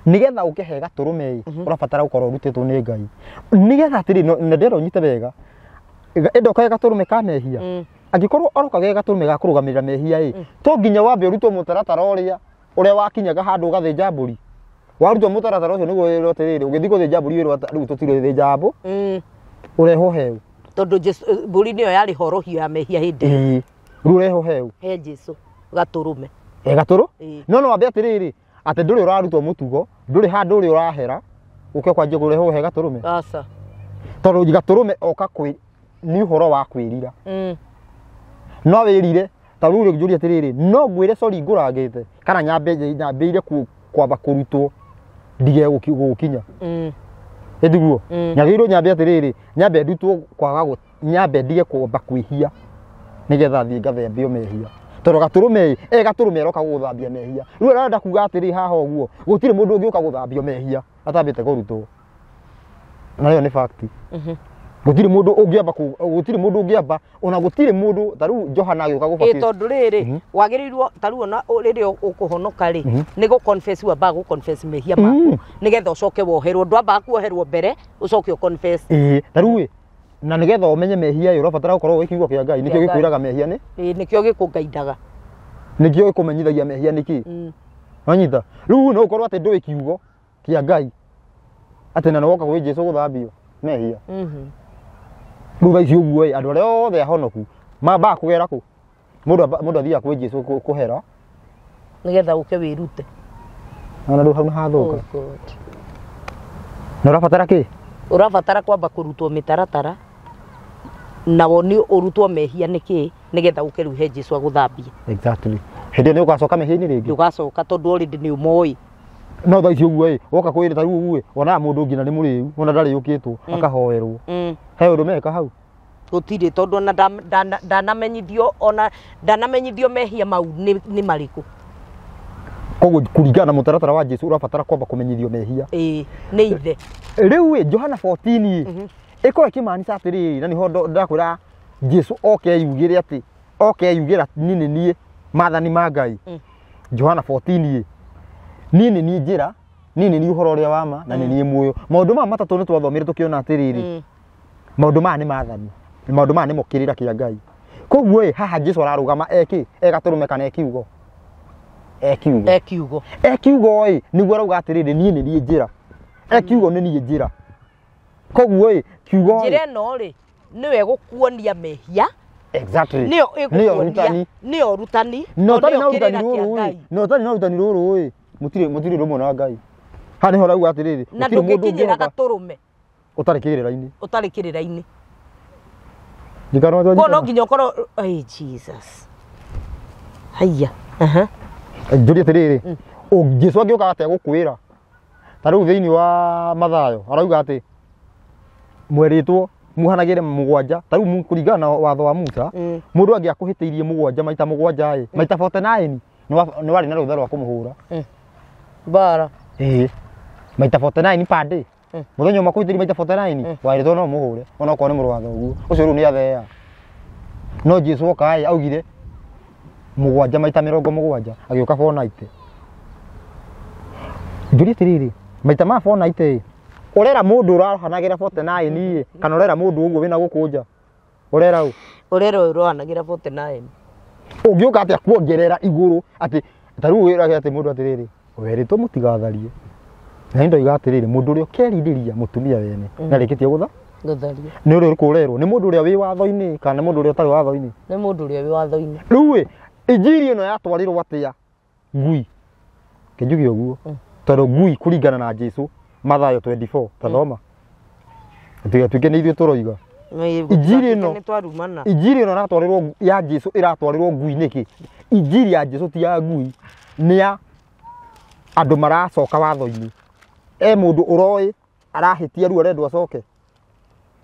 Nĩgetha ũke he gatũrũme ĩ, ũrabatara gũkorwo ũrutĩtwo nĩ Ngai. Nĩgetha atĩrĩ, na ndĩrenda ũnyite wega. Ĩndoka ge gatũrũme ka mehia. Angĩkorwo oroka ge gatũrũme ga kũrũgamĩrĩra mehia ĩ, to nginya wambe ũrutwo mũtaratara ũrĩa wakinyaga handũ ũgathĩnja mbũri. Warutwo mũtaratara ũcio nĩguo wĩrwo atĩrĩrĩ, ũgĩthiĩ gũthĩnja mbũri wĩrwo rĩu tũtirĩthĩnja mbũ. Ũrehwo heu. Tondũ Jesu mbũri nĩyo yarĩ horohio ya mehia hĩndĩ ĩyo. Ĩĩ. Rĩu ũrehwo heu. He Jesu gatũrũme. E gatũrũ no no ambe atĩrĩrĩ atĩ ndũrĩ ũrarutwo mũtugo ndũrĩ handũ ũrĩ ũrahera ũke kwanjia kũrehwo he gatũrũme. Aca. Tondũ gatũrũme oka kwĩ nĩ ũhoro wa kwĩrira. No wĩrire ta rĩu njũrie atĩrĩrĩ no ngwĩre sorry ngũrangĩte kana nyambĩire kwamba kũrutwo ndige gũkinya. Ĩtiguo nyagĩrĩirwo nyambe atĩrĩrĩ nyambe ndutwo kwaga nyambe ndige kwamba kwĩhia nĩgetha thiĩ ngathambio mehia. Tondũ gatũrũme e gatũrũme aroka gũgũthambia mehia. Rĩu arenda kuga atĩrĩ haha ũguo gũtirĩ mũndũ ũngĩũka gũthambio mehia atambĩte kũrutwo. Na ĩyo nĩ fact. Gũtirĩ mũndũ ũngĩamba gũtirĩ mũndũ ũngĩamba ona gũtirĩ mũndũ ta rĩu Johana agĩũka gũbatithia. Tondũ rĩrĩ wagĩrĩirwo ta rĩu ona rĩrĩa ũkũhonoka rĩ nĩ gũ confess wambaga gũ confess mehia maku nĩgetha ũcoke woherwo ndwambaga kuoherwo mbere ũcoke ũ confess. Ta rĩu ĩ na nĩgetha ũmenye mehia ĩ ũrabatara gũkorwo ũĩ kiugo kĩa Ngai nĩkĩo gĩkwĩraga mehia nĩ nĩkĩo gĩkũngaindaga nĩkĩo gĩkũmenyithagia mehia nĩkĩ. Wanyita rĩu no ũkorwo atĩ ndũĩ kiugo kĩa Ngai atĩ na nĩwoka kwĩ Jesũ gũthambio mehia. Rĩu thaa ici ũguo ĩ andũ arĩa othe ahonoku mambaga kũgera kũ mũndũ athiaga kwĩ Jesũ kũhera nĩgetha ũke wĩrute. Na rĩu hau nĩ hathũka. Na ũrabatara kĩ? Ũrabatara kwamba kũrutwo mĩtaratara na woni ũrutwo mehia nĩkĩ nĩgetha ũke rĩu he Jesũ agũthambie. Exactly. Hĩndĩ ĩyo nĩ ũgacoka mehia-inĩ rĩngĩ. Ndũgacoka tondũ already nĩ ũmoĩ. No thaa ici ũguo ĩ woka kwĩra ta rĩu ũguo ĩ wonaga mũndũ nginya nĩ mũrĩu ona ndarĩ ũkĩtwo akahoerwo. He ũndũ meka hau? Gũtirĩ tondũ ona ndanamenyithio ona ndanamenyithio mehia mau nĩ marĩkũ. Koguo kũringana na mũtaratara wa Jesũ ũrabatara kwamba kũmenyithio mehia. Nĩ ithe. Rĩu ĩ Johana 14 ĩ ĩkorwo ĩkĩmaanica atĩrĩrĩ na nĩho ndakwĩra Jesũ oke eyugĩre atĩ oke eyugĩra niĩ nĩ niĩ maathani ma Ngai. Johana 14 ĩ niĩ nĩ niĩ njĩra niĩ nĩ niĩ ũhoro ũrĩa wa ma na nĩ niĩ muoyo. Maũndũ maya matatũ nĩ twathomire tũkĩona atĩrĩrĩ maũndũ maya nĩ maathani maũndũ maya nĩmo kĩrĩra kĩa Ngai. Koguo ĩ haha Jesũ ararũgama ekĩ e gatũrũme kana e kiugo? E kiugo. E kiugo. E kiugo ĩ nĩguo arauga atĩrĩrĩ niĩ nĩ niĩ njĩra. E kiugo nĩ niĩ njĩra. Koguo ĩ kiugo njĩra ĩno rĩ nĩwe ĩgũkuonia mehia. Exactly. Nĩyo ĩgũkuonia nĩyo ũrutani. No ũtarĩ na ũrutani rũrũ ĩ no ũtarĩ na ũrutani rũrũ ĩ mũtirĩ rũmwe na Ngai. Haha nĩho arauga atĩrĩrĩ na ndũngĩkinyĩra gatũrũme ũtarĩ kĩrĩra-inĩ. Ũtarĩ kĩrĩra-inĩ. Koguo no nginya ũkorwo Jesus. Haiya. Njũrie atĩrĩrĩ Jesũ angĩũka atĩa gũkwĩra ta rĩu thĩinĩ wa Mathayo arauga atĩ mwerĩtwo muhanagĩre mũgwanja ta rĩu kũringana na watho wa Musa mũndũ angĩakũhĩtĩirie mũgwanja maita mũgwanja ĩ maita 49 nĩ warĩ na rũtha rwa kũmũhũra. Bara. Maita 49 per day. Mũthenya ũmwe akũhĩtĩirie maita 49 warĩtwo no mũhũre ona okorwo nĩ mũrũ wa thoguo ũcio rĩu nĩ athea. No Jesũ oka ĩ augire mũgwanja maita mĩrongo mũgwanja agĩũka 490. Njũrie atĩrĩrĩ maita ma 490 ĩ ũrera mũndũ ũrahanagĩra 49 ĩ kana ũrera mũndũ ũguo wĩna gũkũ nja? Ũrera ũ? Ũrera ũyũ ũrohanagĩra 49. Ũngĩũka atĩa kuongerera igũrũ atĩ ta rĩu wĩrage atĩ mũndũ atĩrĩrĩ werĩtwo mũtigatharie. Na nĩ ndoiga atĩrĩrĩ mũndũ ũrĩa ũkerirĩria mũtumia wene na rĩkĩtie gũtha gũtharia nĩ ũrĩa ũrĩkũ ũrerwo nĩ mũndũ ũrĩa wĩ watho-inĩ kana nĩ mũndũ ũrĩa ũtarĩ watho-inĩ? Nĩ mũndũ ũrĩa wĩ watho-inĩ. Rĩu ĩ injiri ĩno yatwarirwo atĩa ngui? Kĩnjuge ũguo tondũ ngui kũringana na Jesũ Mathayo 24 tathoma tũtigatuĩke nĩ ithuĩ tũroiga. Injiri ĩno injiri ĩno ĩratwarirwo ya Jesũ ĩratwarirwo ngui nĩkĩ? Injiri ya Jesũ ti ya ngui nĩ ya andũ maracoka watho-inĩ. E mũndũ ũroĩ arahĩtia rĩu arendwo acoke.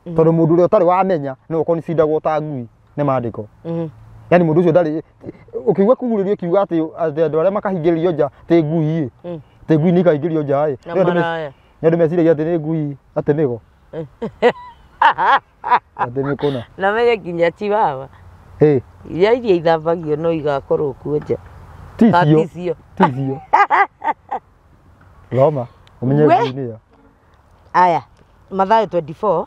Tondũ mũndũ ũrĩa ũtarĩ wamenya nĩwe ũkonicindagwo ta ngui nĩ maandĩko. Yaani mũndũ ũcio ndarĩ ũkĩigua kugurĩrio kiuga atĩ andũ arĩa makahingĩrĩrio nja tĩ ngui ĩ tĩ ngui nĩ ikahingĩrio nja ĩ nĩ andũ meciragia atĩ nĩ ngui atĩ mĩgo atĩ mĩkũna. Na menye nginya chiwawa iria ithambagio no igakorwo kuo nja. Ti cio. Thoma ũmenye ngui nĩ ya. Aya Mathayo 24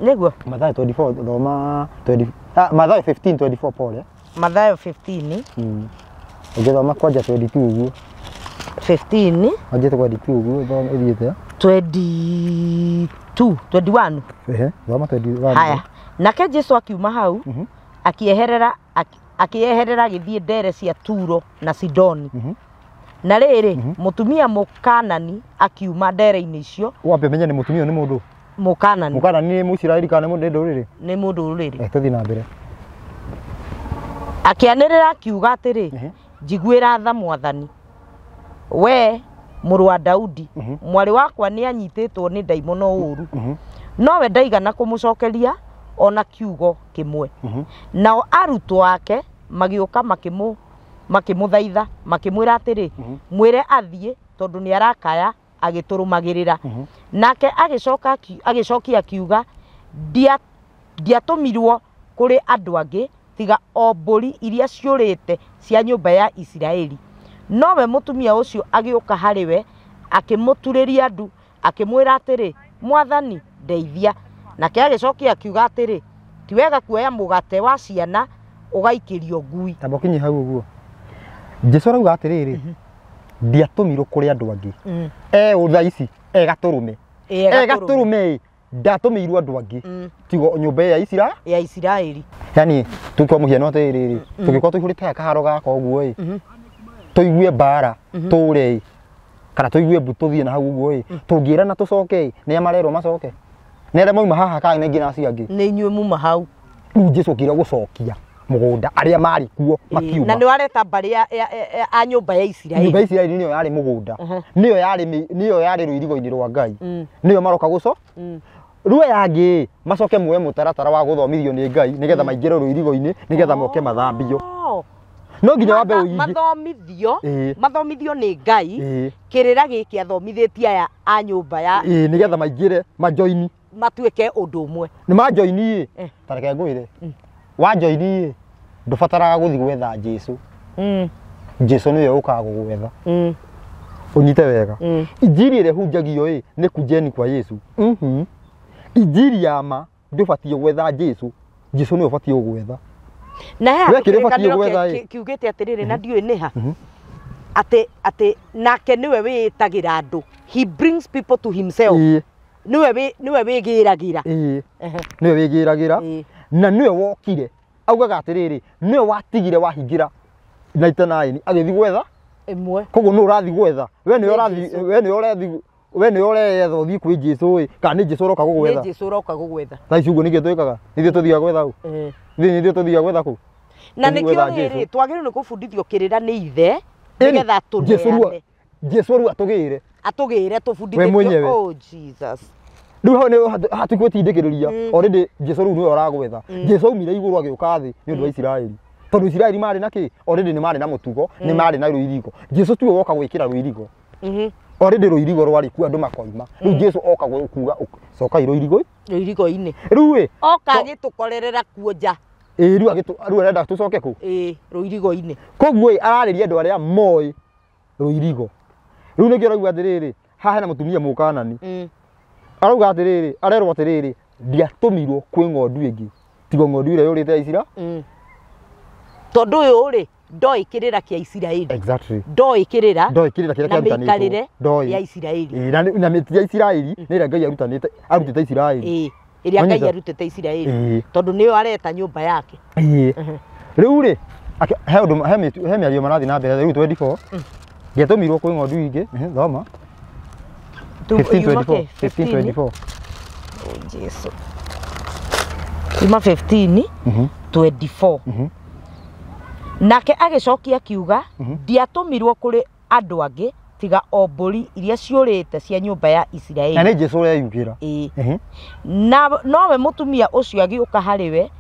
nĩguo Mathayo 24 thoma 20 Mathayo 15:24 pole. Mathayo 15 Ũngĩthoma kwanja 22 ũguo 15 wanjie 22 ũguo thoma ĩthiĩte 22 21. Ehe, thoma 21. Haya, nake Jesũ akiuma hau akieherera Akĩeherera agĩthiĩ ndere cia Turo na Sidoni. Na rĩrĩ, mũtumia Mũkanani akiuma ndere-inĩ icio. Wambe menye nĩ mũtumia nĩ mũndũ. Mũkanani. Mũkanani nĩ Mũisiraeli kana nĩ ndũrĩrĩ? Nĩ mũndũ rũrĩrĩ. Tũthiĩ na mbere. Akĩanĩrĩra akiuga atĩrĩ, njiguĩra tha Mwathani, we mũrũ wa Daudi, mwarĩ wakwa nĩ anyitĩtwo nĩ ndaimono ũũru. Nowe ndaigana kũmũcokeria ona kiugo kĩmwe. Nao arutwo ake magĩũka makĩmũthaitha, makĩmwĩra atĩrĩ, mwĩre athiĩ tondũ nĩ arakaya agĩtũrũmagĩrĩra. Nake agĩcokia akiuga, ndiatũmirwo kũrĩ andũ angĩ tiga o mbũri iria ciũrĩte cia nyũmba ya Isiraeli. Nowe mũtumia ũcio agĩũka harĩ we, akĩmũturĩria ndu, akĩmwĩra atĩrĩ, Mwathani, ndeithia. Nake agĩcokia akiuga atĩrĩ, ti wega kuoya mũgate wa ciana ũgaikĩrio ngui. Tamba ũkinye hau ũguo. Jesũ arauga atĩrĩrĩ, ndiatũmirwo kũrĩ andũ angĩ. Thaa ici, gatũrũme. Gatũrũme, ndatũmĩirwo andũ angĩ. Tigo nyũmba ya Isiraeli. Ya Isiraeli. Yani kwa mũhiano atĩrĩrĩ, tũngĩkorwo tũihũrĩte kaharo gaka ũguo ĩ, tũigue mbara, tũre ĩ, kana tũigue mbu tũthiĩ na hau ũguo ĩ, tũngĩrana tũcoke ĩ, nĩa marerwo macoke? Nĩ arĩa mauma haha kana nĩ nginya acio angĩ? Nĩ inyuĩ muma hau. Rĩu Jesũ okire gũcokia mũgũnda arĩa marĩ kuo makiuma. Na nĩ wareta mbarĩ ya nyũmba ya Isiraeli. Nyũmba ya Isiraeli nĩyo yarĩ mũgũnda. Nĩyo yarĩ rũirigo-inĩ rwa Ngai. Nĩyo maroka gũco. Rĩu aya angĩ macoke muoe mũtaratara wa gũthomithio nĩ Ngai nĩgetha maingĩre rũirigo-inĩ nĩgetha moke mathambio. No nginya wambe ũingĩ. Mathomithio nĩ Ngai. Kĩrĩra gĩkĩ athomithĩtie aya a nyũmba ya nĩgetha maingĩre majoini. Matuĩke ũndũ ũmwe. Nĩ majoini ĩ. Ta reke ngwĩre. Wajoini ĩ, ndũbataraga gũthiĩ gwetha Jesũ. Jesũ nĩwe ũkaga gũgwetha. Ũnyite wega. Injiri ĩrĩa ĩhunjagio ĩ nĩ kujeni kwa Yesu. Injiri ya ma ndũbatiĩ gwetha Jesũ. Jesũ nĩwe ũbatiĩ gũgwetha. Na he kĩrĩkanĩro kiugĩte atĩrĩrĩ, na ndiũĩ nĩ ha. Atĩ nake nĩwe wĩĩtagĩra andũ. He brings people to himself. Nĩwe wĩgĩragĩra. Nĩwe wĩgĩragĩra. Na nĩwe wokire. Augaga atĩrĩrĩ, nĩwe watigire wahingĩra 99 agĩthiĩ gwetha ĩmwe. Koguo nũ ũrathiĩ gwetha? We nĩwe ũrathiĩ, we nĩwe ũrathiĩ, we nĩwe ũretha ũthiĩ kwĩ Jesũ ĩ, kana nĩ Jesũ ũroka gũgwetha? Nĩ Jesũ ũroka gũgwetha. Thaa ici ũguo nĩkĩo twĩkaga? Nithuĩ tũthiaga gwetha ũ? Nithuĩ tũthiaga gwetha kũ? Na nĩkĩo rĩrĩ twagĩrĩirwo nĩ kũbundithio kĩrĩra nĩ ithe nĩgetha tũneane. Jesũ rĩu atũgĩre. Atũgĩre tũbundithĩtio. Oh Jesus. Rĩu hau nĩ hatigwĩtindĩkĩrĩria. Already Jesũ rĩu nĩwe ũragwetha. Jesũ aumire igũrũ agĩũka thĩ nĩ ũndũ wa Isiraeli. Tondũ Isiraeli marĩ na kĩ? Already nĩ marĩ na mũtugo, nĩ marĩ na rũirigo. Jesũ tiwe woka gwĩkĩra rũirigo. Already rũirigo rwarĩ kuo andũ makoima. Rĩu Jesũ oka kuga cokai rũirigo. Rũirigo-inĩ. Rĩu ĩ oka agĩtũkorerera kuo nja. Rĩu rĩu arenda tũcoke kũ? Rũirigo-inĩ. Koguo ĩ ararĩria andũ arĩa moĩ rũirigo. Rĩu nĩkĩo arauga atĩrĩrĩ, haha hena mũtumia Mũkanani. Arauga atĩrĩrĩ, arerwo atĩrĩrĩ, ndiatũmirwo kwĩ ng'ondu ĩngĩ tiga ng'ondu ĩrĩa yũrĩte ya Isiraeli. Tondũ ũyũ rĩ ndoĩ kĩrĩra kĩa Isiraeli. Exactly. Ndoĩ kĩrĩra. Ndoĩ kĩrĩra kĩrĩa kĩarutanĩtwo. Na mĩikarĩre ya Isiraeli. Na mĩtĩ ya Isiraeli nĩ ĩrĩa Ngai arutanĩte, arutĩte Isiraeli. Ĩrĩa Ngai arutĩte Isiraeli. Tondũ nĩyo areta nyũmba yake. Rĩu rĩ, he ũndũ, he mĩario marathiĩ na mbere rĩu 24. Ndiatũmirwo kwĩ ng'ondu ingĩ, thoma. 1524. 1524. Oh Jesu. Ima 15 24. Nake agĩcokia akiuga, ndiatũmirwo kũrĩ andũ angĩ tiga o mbũri iria ciũrĩte cia nyũmba ya Isiraeli. Na nĩ Jesũ ũreyugĩra. Na nowe mũtumia ũcio agĩũka harĩ we,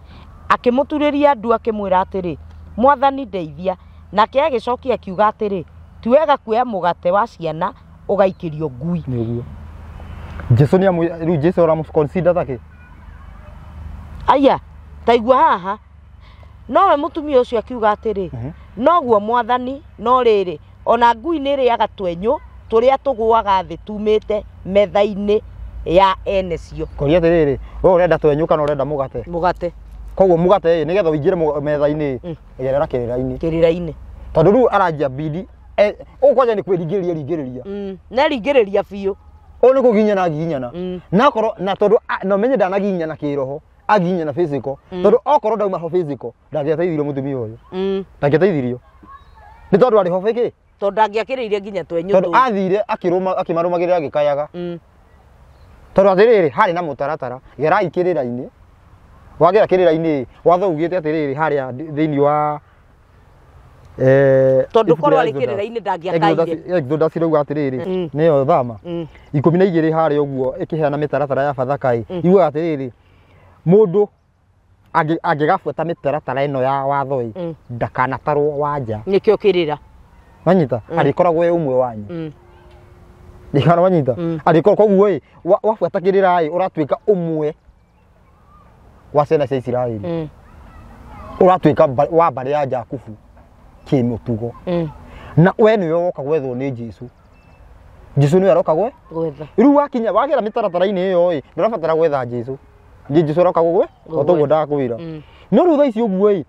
akĩmũturĩria ndu akĩmwĩra atĩrĩ, Mwathani ndeithia. Nake agĩcokia akiuga atĩrĩ, ti wega kuoya mũgate wa ciana ũgaikĩrio ngui. Nĩguo. Jesũ nĩ rĩu Jesũ ũramũ-consider ta kĩ? Aya, taigua haha. Nowe mũtumia ũcio akiuga atĩrĩ, noguo Mwathani, no rĩrĩ, ona ngui nĩ ĩrĩaga twenyũ tũrĩa tũgũaga thĩ tumĩte metha-inĩ ya ene cio. Koria atĩrĩrĩ, we ũrenda twenyũ kana ũrenda mũgate? Mũgate. Koguo mũgate ĩ, nĩgetha ũingĩre metha-inĩ, gerera kĩrĩra-inĩ. Kĩrĩra-inĩ. Tondũ rĩu aranjia bidi, ũũ kwanja nĩ kwĩringĩrĩria ringĩrĩria. Nĩ ringĩrĩria biũ. Ũũ nĩ kũginyana agiginyana. Na akorwo, na tondũ, na ũmenye ndanagiginyana kĩroho, aginye na physical tondu okorwo ndauma ho physical ndangĩateithirio mũtumia ũyũ ndangĩateithirio nĩ tondũ arĩ ho bĩkĩ tondu ndangĩakĩrĩire nginya twenyũ tondu athire akĩrũma akĩmarũmagĩrĩra agĩkayaga tondu atĩrĩrĩ harĩ na mũtaratara gerai kĩrĩra-inĩ wagera kĩrĩra-inĩ watho ugĩte atĩrĩrĩ harĩa thĩinĩ wa tondu korwo arĩ kĩrĩra-inĩ ndangĩakaire Exodus rauga atĩrĩrĩ nĩyo thama 12 harĩa ũguo ĩkĩheana mĩtaratara ya Bathaka ĩ yugaga atĩrĩrĩ mũndũ angĩgabuata mĩtaratara ĩno ya watho ĩ ndakanatarwo wanja nĩkĩo kĩrĩra wanyita arĩkoragwo e ũmwe wanyu ndikana wanyita arĩkorwo koguo ĩ wabuata kĩrĩra ĩ ũratuĩka ũmwe wa ciana cia Isiraeli ũratuĩka wa mbarĩ ya Jakubu kĩmũtugo na we nĩwe woka gwethwo nĩ Jesũ Jesũ nĩwe aroka gwetha rĩu wakinya wagera mĩtaratara-inĩ ĩyo ĩ ndũrabatara gwetha Jesũ Jesũ aroka gũgwe o toguo ndakwĩra no rĩu thaa ici ũguo ĩ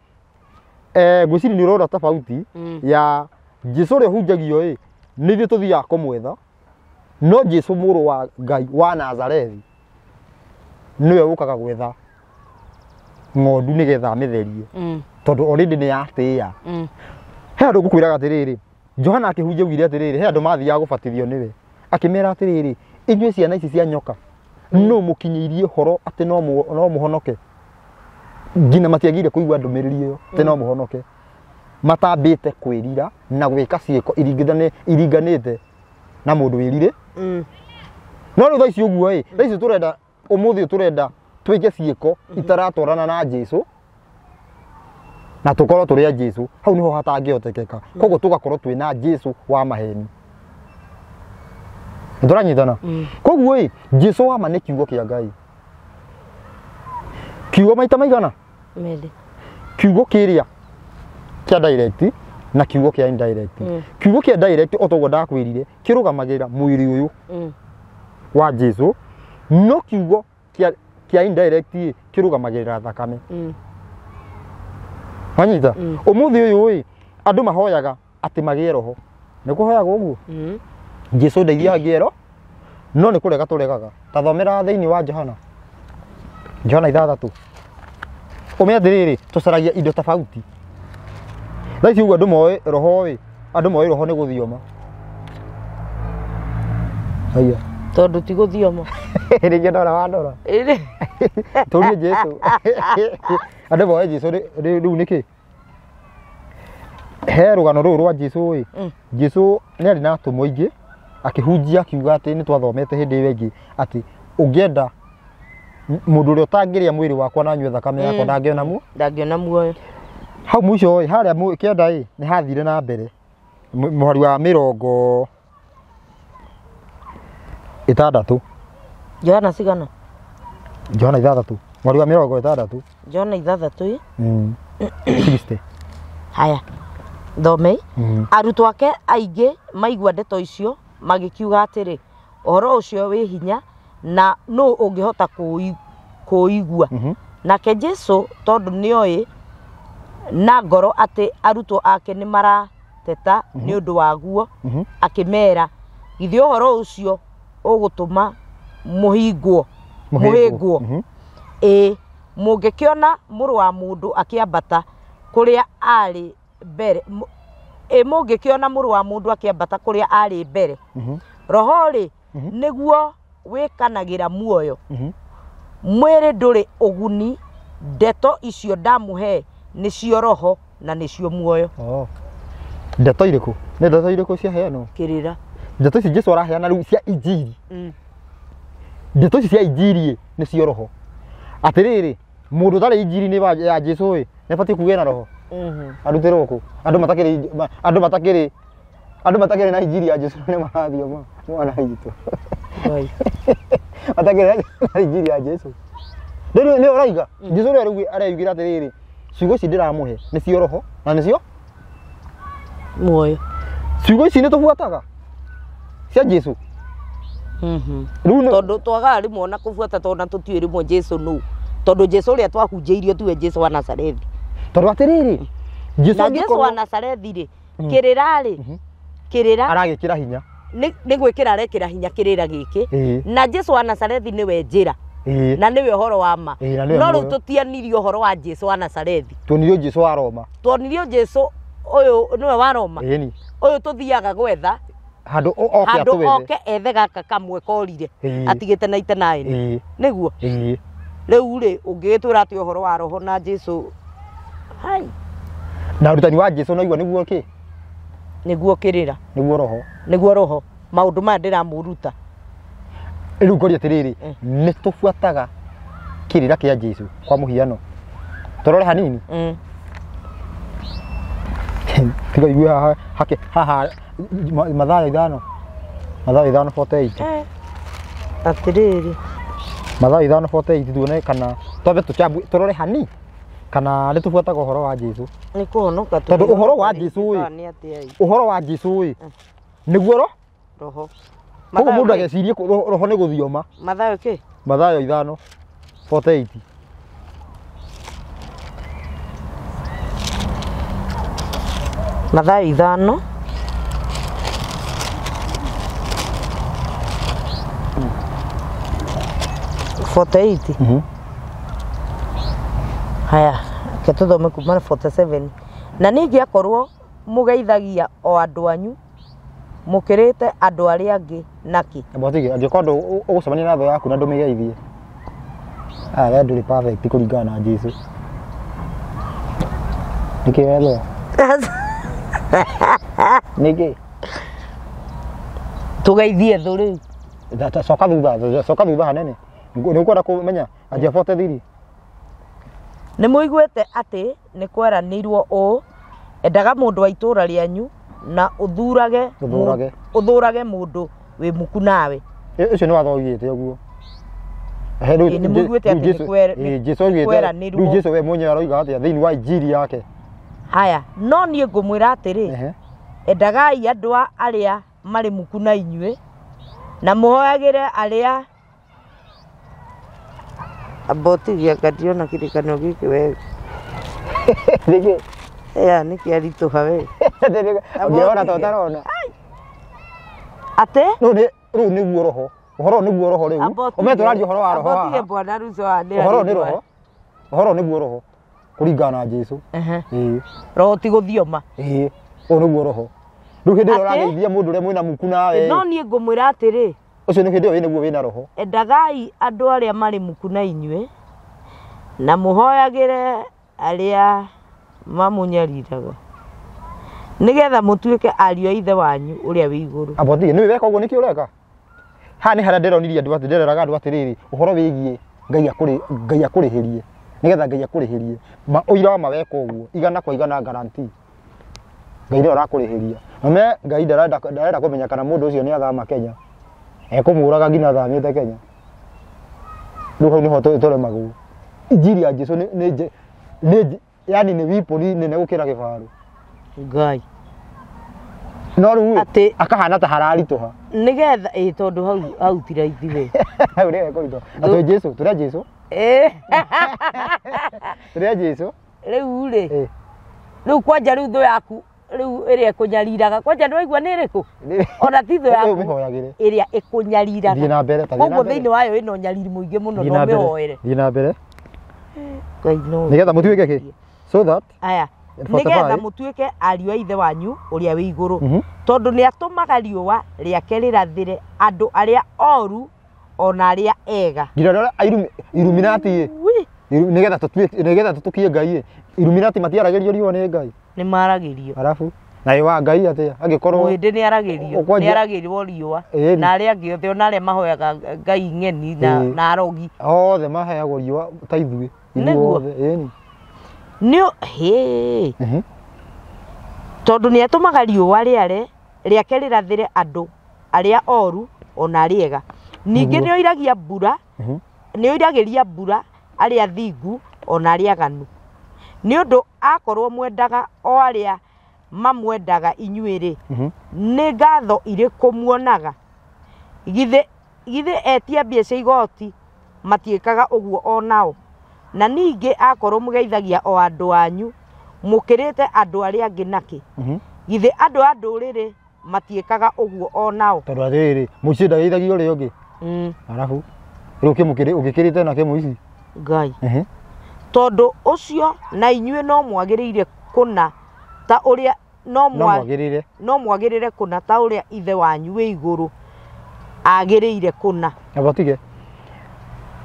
ngwĩciria nĩ ũrona tofauti ya Jesũ ũrĩa ũhunjagio ĩ nĩ ithuĩ tũthiaga kũmwetha no Jesũ mũrũ wa Ngai wa Nazarethi nĩwe ũkaga gwetha ng'ondu nĩgetha amĩtherie tondũ already nĩ yatĩĩa he andũ ngũkwĩraga atĩrĩrĩ Johana akĩhunjia augire atĩrĩrĩ he andũ mathiaga gũbatithio nĩwe akĩmera atĩrĩrĩ inyuĩ ciana ici cia nyoka no mũkinyĩirie ũhoro atĩ no mũhonoke nginya matiagire kũigua ndũmĩrĩri ĩyo atĩ no mũhonoke matambĩte kwĩrira na gwĩka ciĩko iringanĩte na mũndũ wĩrire no rĩu thaa ici ũguo ĩ thaa ici tũrenda ũmũthĩ tũrenda twĩke ciĩko itaratwarana na Jesũ na tũkorwo tũrĩ a Jesũ hau niho hatangĩhotekeka koguo tũgakorwo twĩ na Jesũ wa maheni nĩtũranyitana koguo ĩ Jesũ wa ma nĩ kiugo kĩa Ngai kiugo maita maigana merĩ kiugo kĩrĩa kĩa direct na kiugo kĩa indirect kiugo kĩa direct o toguo ndakwĩrire kĩrũgamagĩrĩra mwĩrĩ ũyũ wa Jesũ no kiugo kĩa indirect kĩrũgamagĩrĩra thakame wanyita ũmũthĩ ũyũ ĩ andũ mahoyaga atĩ magĩe roho nĩ kũhoyagwo ũguo Jesũ ndeithia ngĩe roho no nĩ kũrega tũregaga ta thomera thĩinĩ wa Johana Johana 6 ũmenye atĩrĩrĩ tũcaragia indo tofauti thaa ici ũguo andũ moĩ roho ĩ andũ moĩ roho nĩ gũthioma haiya tondu ti gũthioma rĩngĩ ndora wandora tũrie Jesũ andũ moĩ Jesũ rĩu nĩkĩ he rũgano rũrũ rwa Jesũ ĩ Jesũ nĩ arĩ na atũmwo aingĩ akĩhunjia akiuga atĩ nĩ twathomete hĩndĩ ĩyo ĩngĩ atĩ ũngĩenda mũndũ ũrĩa ũtangĩrĩa mwĩrĩ wakwa na anyue thakame yakwa ndangĩona muoyo ndangĩona muoyo hau mũico ĩ harĩa kĩanda ĩ nĩ hathire na mbere mũhari wa 60 Johana cigana Johana 6 mũhari wa 60 Johana 6 60 haya thomei arutwo ake aingĩ maigua ndeto icio magĩkiuga atĩrĩ ũhoro ũcio wĩ hinya na nũ ũngĩhota kũũigua nake Jesũ tondũ nĩoĩ na ngoro atĩ arutwo ake nĩ marateta nĩ ũndũ waguo akĩmera githĩ ũhoro ũcio ũgũtũma mũhĩngwo ĩ mũngĩkĩona mũrũ wa mũndũ akĩambata kũrĩa arĩ mbere ĩ mũngĩkĩona mũrũ wa mũndũ akĩambata kũrĩa arĩ mbere roho rĩ nĩguo wĩkanagĩra muoyo mwĩrĩ ndũrĩ ũguni ndeto icio ndamũhe nĩcio roho na nĩcio muoyo ndeto irĩkũ nĩ ndeto irĩkũ ciaheanwo kĩrĩra ndeto ici Jesũ araheana rĩu cia injiri ndeto ici cia injiri nĩcio roho atĩrĩrĩ mũndũ ũtarĩ injiri-inĩ ya Jesũ ĩ nĩ abatiĩ kuga ena roho arutĩrwo kũ andũ matakĩrĩ andũ matakĩrĩ na injiri ya Jesũ nĩ marathioma mwana witũ matakĩrĩ na injiri ya Jesũ rĩu nĩ ũraiga Jesũ ũrĩa areyugĩra atĩrĩrĩ ciugo ici ndĩramũhe nĩcio roho na nĩcio muoyo ciugo ici nĩ tũbuataga cia Jesũ tondu twagaga rĩmwe ona kũbuata tondũ ona tũtiũĩ rĩmwe Jesũ nũ tondu Jesũ ũrĩa twahunjĩirio tiwe Jesũ wa Nazarethi tondu atĩrĩrĩ Jesũ Jesũ wa Nazarethi rĩ kĩrĩra rĩ kĩrĩra aragĩkĩra hinya nĩ gwĩkĩra arekĩra hinya kĩrĩra gĩkĩ na Jesũ wa Nazarethi nĩwe njĩra Na nĩwe ũhoro wa ma. No rĩu tũtianirie ũhoro wa Jesu wa Nazarethi. Tuonirio Jesu wa Roma. Tuonirio Jesu ũyũ nĩwe wa Roma. Ũyũ tũthiaga gwetha handũ oke atwethe. Handũ oke ethe gaka kamwe korire atigĩte na 99. Nĩguo. Rĩu rĩ ũngĩgĩtwĩra atĩ ũhoro wa roho na Jesu hai. Na ũrutani wa Jesu naigua nĩguo kĩ? Nĩguo kĩrĩra. Nĩguo roho. Nĩguo roho. Maũndũ maya ndĩramũruta. Rĩu ngoria atĩrĩrĩ, nĩ tũbuataga kĩrĩra kĩa Jesu kwa mũhiano. Tũrore hanini. Tiga igue haha hake haha Mathayo 5. Mathayo 5:48. Atĩrĩrĩ. Mathayo 5:48 tuone kana twambe tũrore hani kana nĩ tũbuataga ũhoro wa Jesu. Nĩ kũhonoka tondũ ũhoro wa Jesu ĩ. Ũhoro wa Jesu ĩ. Nĩguo roho. Koguo mũndũ agecirie roho nĩ gũthioma. Mathayo kĩ? Mathayo 5:48. Mathayo 5. 48. Haya, reke tũthome kuma 47. Na ningĩ akorwo mũgeithagia o andũ anyu mũkĩrĩte andũ arĩa angĩ nakĩ? Mwatige, angĩkorwo ũgũcemania na thũ yaku na ndũmĩgeithie. Ah, we ndũrĩ perfect kũringana na Jesu. Nĩkĩ wethwo? Nĩkĩ? Tũgeithie thũ rĩu. Coka thutha hanene. Nĩ ũkwenda kũmenya anjia 43. Nĩ mũiguĩte atĩ nĩ kweranĩirwo ũũ, endaga mũndũ wa itũũra rĩanyu na ũthũrage mũndũ wĩ muku nawe. Ũcio nĩ watho ũigĩte ũguo. Nĩ mũiguĩte atĩ nĩ kweranĩirwo. Rĩu Jesu we mwenyewe aroiga atĩa thĩinĩ wa injiri yake? Haya, no niĩ ngũmwĩra atĩrĩ, endagai andũ arĩa marĩ muku na inyuĩ na mũhoyagĩre arĩa abotigia ngationa kĩrĩkanĩro gĩkĩ wega. Nĩkĩ? Ya nĩkĩ aritũha we. Ũngĩona ta ũtarona. Atĩ? Rĩu nĩguo roho. Ũhoro nĩguo roho rĩu. Ũmenye tũraria ũhoro wa roho haha. Abotige bwana Ruto wa nĩ. Ũhoro nĩ roho. Ũhoro nĩguo roho. Kũringana na Jesu. Roho ti gũthioma. Ĩĩ. Ũyũ nĩguo roho. Rĩu hĩndĩ ĩrĩa ũrageithia mũndũ ũrĩa mwĩna muku nawe. No niĩ ngũmwĩra atĩrĩ. Ũcio nĩ hĩndĩ ĩyo nĩguo wĩna roho. Endagai andũ arĩa marĩ muku na inyuĩ na mũhoyagĩre arĩa mamũnyariraga nĩgetha mũtuĩke ariũ a ithe wanyu ũrĩa wĩ igũrũ. Abotige nĩwe weka ũguo nĩkĩ ũreka? Haha nĩ harĩa ndĩronirie andũ atĩ ndĩreraga andũ atĩrĩrĩ ũhoro wĩgiĩ Ngai akũrĩhĩrie nĩgetha Ngai akũrĩhĩrie ũira wa ma weka ũguo igana kwa igana guarantee Ngai nĩwe ũrakũrĩhĩria. Na me Ngai ndarenda kũmenya kana mũndũ ũcio nĩ athama Kenya ekũmũraga nginya athamĩte Kenya. Rĩu hau nĩho tũremagwo. Injiri ya Jesu nĩ yani nĩ weapon nene gũkĩra kĩbarũ. Ngai. No rĩu akahana ta hararitũha. Nĩgetha ĩ tondũ hau ti raithi we. Hau nĩwe kũritũha. Atĩ Jesu, tũrĩa Jesu. Tũrĩa Jesu. Rĩu rĩ. Rĩu kwanja rĩu thũ yaku rĩu ĩrĩa ĩkũnyariraga kwanja nĩwaigua nĩ ĩrĩkũ? Ona ti thũ yaku ĩrĩa ĩkũnyariraga. Thiĩ na mbere. Koguo thĩinĩ wayo ĩna ũnyariri mũingĩ mũno no mĩhoere. Thiĩ na mbere. Nĩgetha mũtuĩke kĩ? So that aya nĩgetha mũtuĩke ariũ a ithe wanyu ũrĩa wĩ igũrũ tondũ nĩ atũmaga riũa rĩake rĩrathĩre andũ arĩa oru ona arĩa ega. Nginya arĩa Illuminati ĩ. Nĩgetha tũtukie Ngai ĩ. Illuminati matiaragĩrio riũa nĩ Ngai. Nĩ maragĩrio. Arabu na ĩ wa Ngai atĩa angĩkorwo mũhĩndĩ nĩ aragĩrio nĩ aragĩrwo riũa na arĩa angĩ othe ona arĩa mahoyaga Ngai ng'eni na arogi othe maheagwo riũa ta ithuĩ. Nĩguo. Ĩni. Nĩ hĩ. Tondũ nĩ atũmaga riũa rĩare rĩake rĩrathĩre andũ arĩa oru ona arĩa ega. Ningĩ nĩ oiragia mbura nĩ oiragĩria mbura arĩa athingu ona arĩa aganu. Nĩ ũndũ akorwo mwendaga o arĩa mamwendaga inyuĩ rĩ, nĩ ngatho irĩkũ muonaga? Githĩ etia mbia cia igoti matiĩkaga ũguo o nao? Na ningĩ akorwo mũgeithagia o andũ anyu mũkĩrĩte andũ arĩa angĩ nakĩ? Githĩ andũ a ndũrĩrĩ matiĩkaga ũguo o nao? Tondũ atĩrĩrĩ mũciĩ ndageithagia ũrĩa ũngĩ. Arabu Rĩu kĩmũkĩrĩ ũgĩkĩrĩte na kĩmũ ici. Ngai. Tondũ ũcio na inyuĩ no mwagĩrĩire kũna ta ũrĩa no mwagĩrĩre kũna ta ũrĩa ithe wanyu wĩ igũrũ agĩrĩire kũna. Aba tige.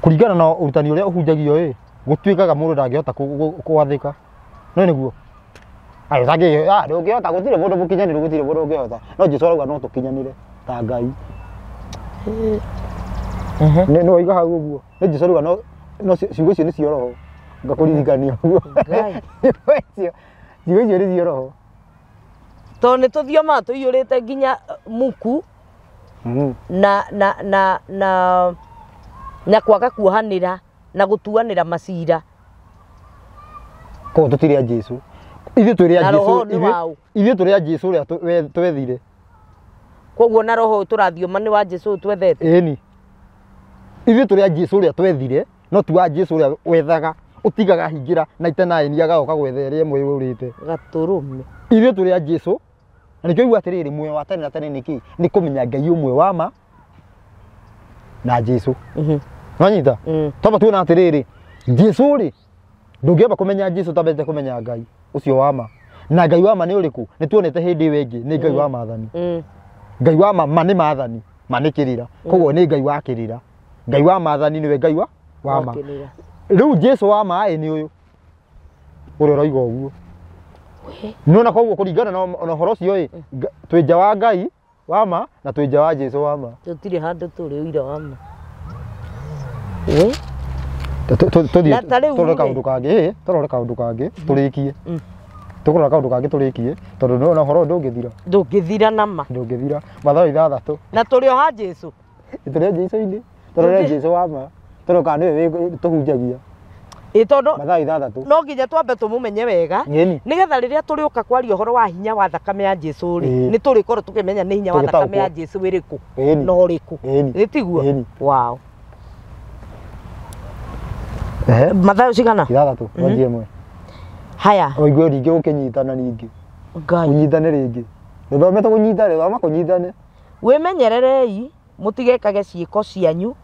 Kũringana na ũrutani ũrĩa ũhunjagio ĩ, gũtuĩkaga mũndũ ndangĩhota gwathĩka. No nĩguo. Ayo tangĩ ndũngĩhota gũtirĩ mũndũ mũkinyanĩru gũtirĩ mũndũ ũngĩhota. No Jesũ arauga no tũkinyanĩre ta Ngai. Nĩ no iga hau ũguo. Nĩ Jesũ arauga no ciugo icio nĩ cio roho. Ngakũririkania ũguo. Ciugo icio nĩ cio roho. Tondũ nĩ tũthiomaga tũiyũrĩte nginya muku na na na na na kwaga kuohanĩra na gũtuanĩra macira. Koguo tũtirĩ a Jesũ. Ithuĩ tũrĩ a Jesũ. Ithuĩ tũrĩ a Jesũ ũrĩa twethire. Koguo na roho tũrathioma nĩ wa Jesũ twethete. Ĩni. Ithuĩ tũrĩ a Jesũ ũrĩa twethire, no ti wa Jesũ ũrĩa wethaga, ũtigaga hingĩra na itenaini agoka gwetha ĩrĩa ĩmwe yũrĩte. Gatũrũme. Ithuĩ tũrĩ a Jesũ. Na nĩkĩo igua atĩrĩrĩ muoyo wa tene na tene nĩ kĩ? Nĩ kũmenya Ngai ũmwe wa ma na Jesũ. Nĩwanyita? Twamba tuona atĩrĩrĩ, Jesũ rĩ, ndũngĩamba kũmenya Jesũ ũtambĩte kũmenya Ngai ũcio wa ma. Na Ngai wa ma nĩ ũrĩkũ? Nĩ tuonete hĩndĩ ĩyo ĩngĩ nĩ Ngai wa maathani. Ngai wa ma nĩ maathani, ma nĩ kĩrĩra. Koguo nĩ Ngai wa kĩrĩra. Ngai wa maathani nĩwe Ngai wa ma. Rĩu Jesũ wa ma ĩ nĩ ũyũ ũrĩa ũroiga ũguo. Nĩwona koguo kũringana na ũhoro ũcio ĩ, twĩ nja wa Ngai wa ma na twĩ nja wa Jesũ wa ma. Tũtirĩ handũ tũrĩ ũira wa ma. Tũthiĩ tũrore kaũndũ kangĩ, tũrore kaũndũ kangĩ tũrĩkie. Tũkũrora kaũndũ kangĩ tũrĩkie tondũ nĩwona ũhoro ũyũ ndũngĩthira. Ndũngĩthira na ma. Ndũngĩthira. Mathayo 6. Na tũrĩ o ha Jesũ. Tũrĩ o Jesũ-inĩ. Tũrore Jesũ wa ma. Tũrore kana nĩwe tũhunjagia. Ĩ tondũ Mathayo 6. No nginya twambe tũmũmenye wega. Nĩgetha rĩrĩa tũrĩũka kwaria ũhoro wa hinya wa thakame ya Jesũ rĩ, nĩ tũrĩkorwo tũkĩmenya nĩ hinya wa thakame ya Jesũ ĩrĩkũ na ũrĩkũ. Nĩ tiguo? Wow. Mathayo cigana? 6. Mwanjie ĩmwe. Haya. Ũigue rĩngĩ ũkĩnyitana rĩngĩ. Ngai. Ũnyitane rĩngĩ. Gĩthome tũkũnyitane, thoma kũnyitane. Wĩmenyererei mũtigekage ciĩko cianyu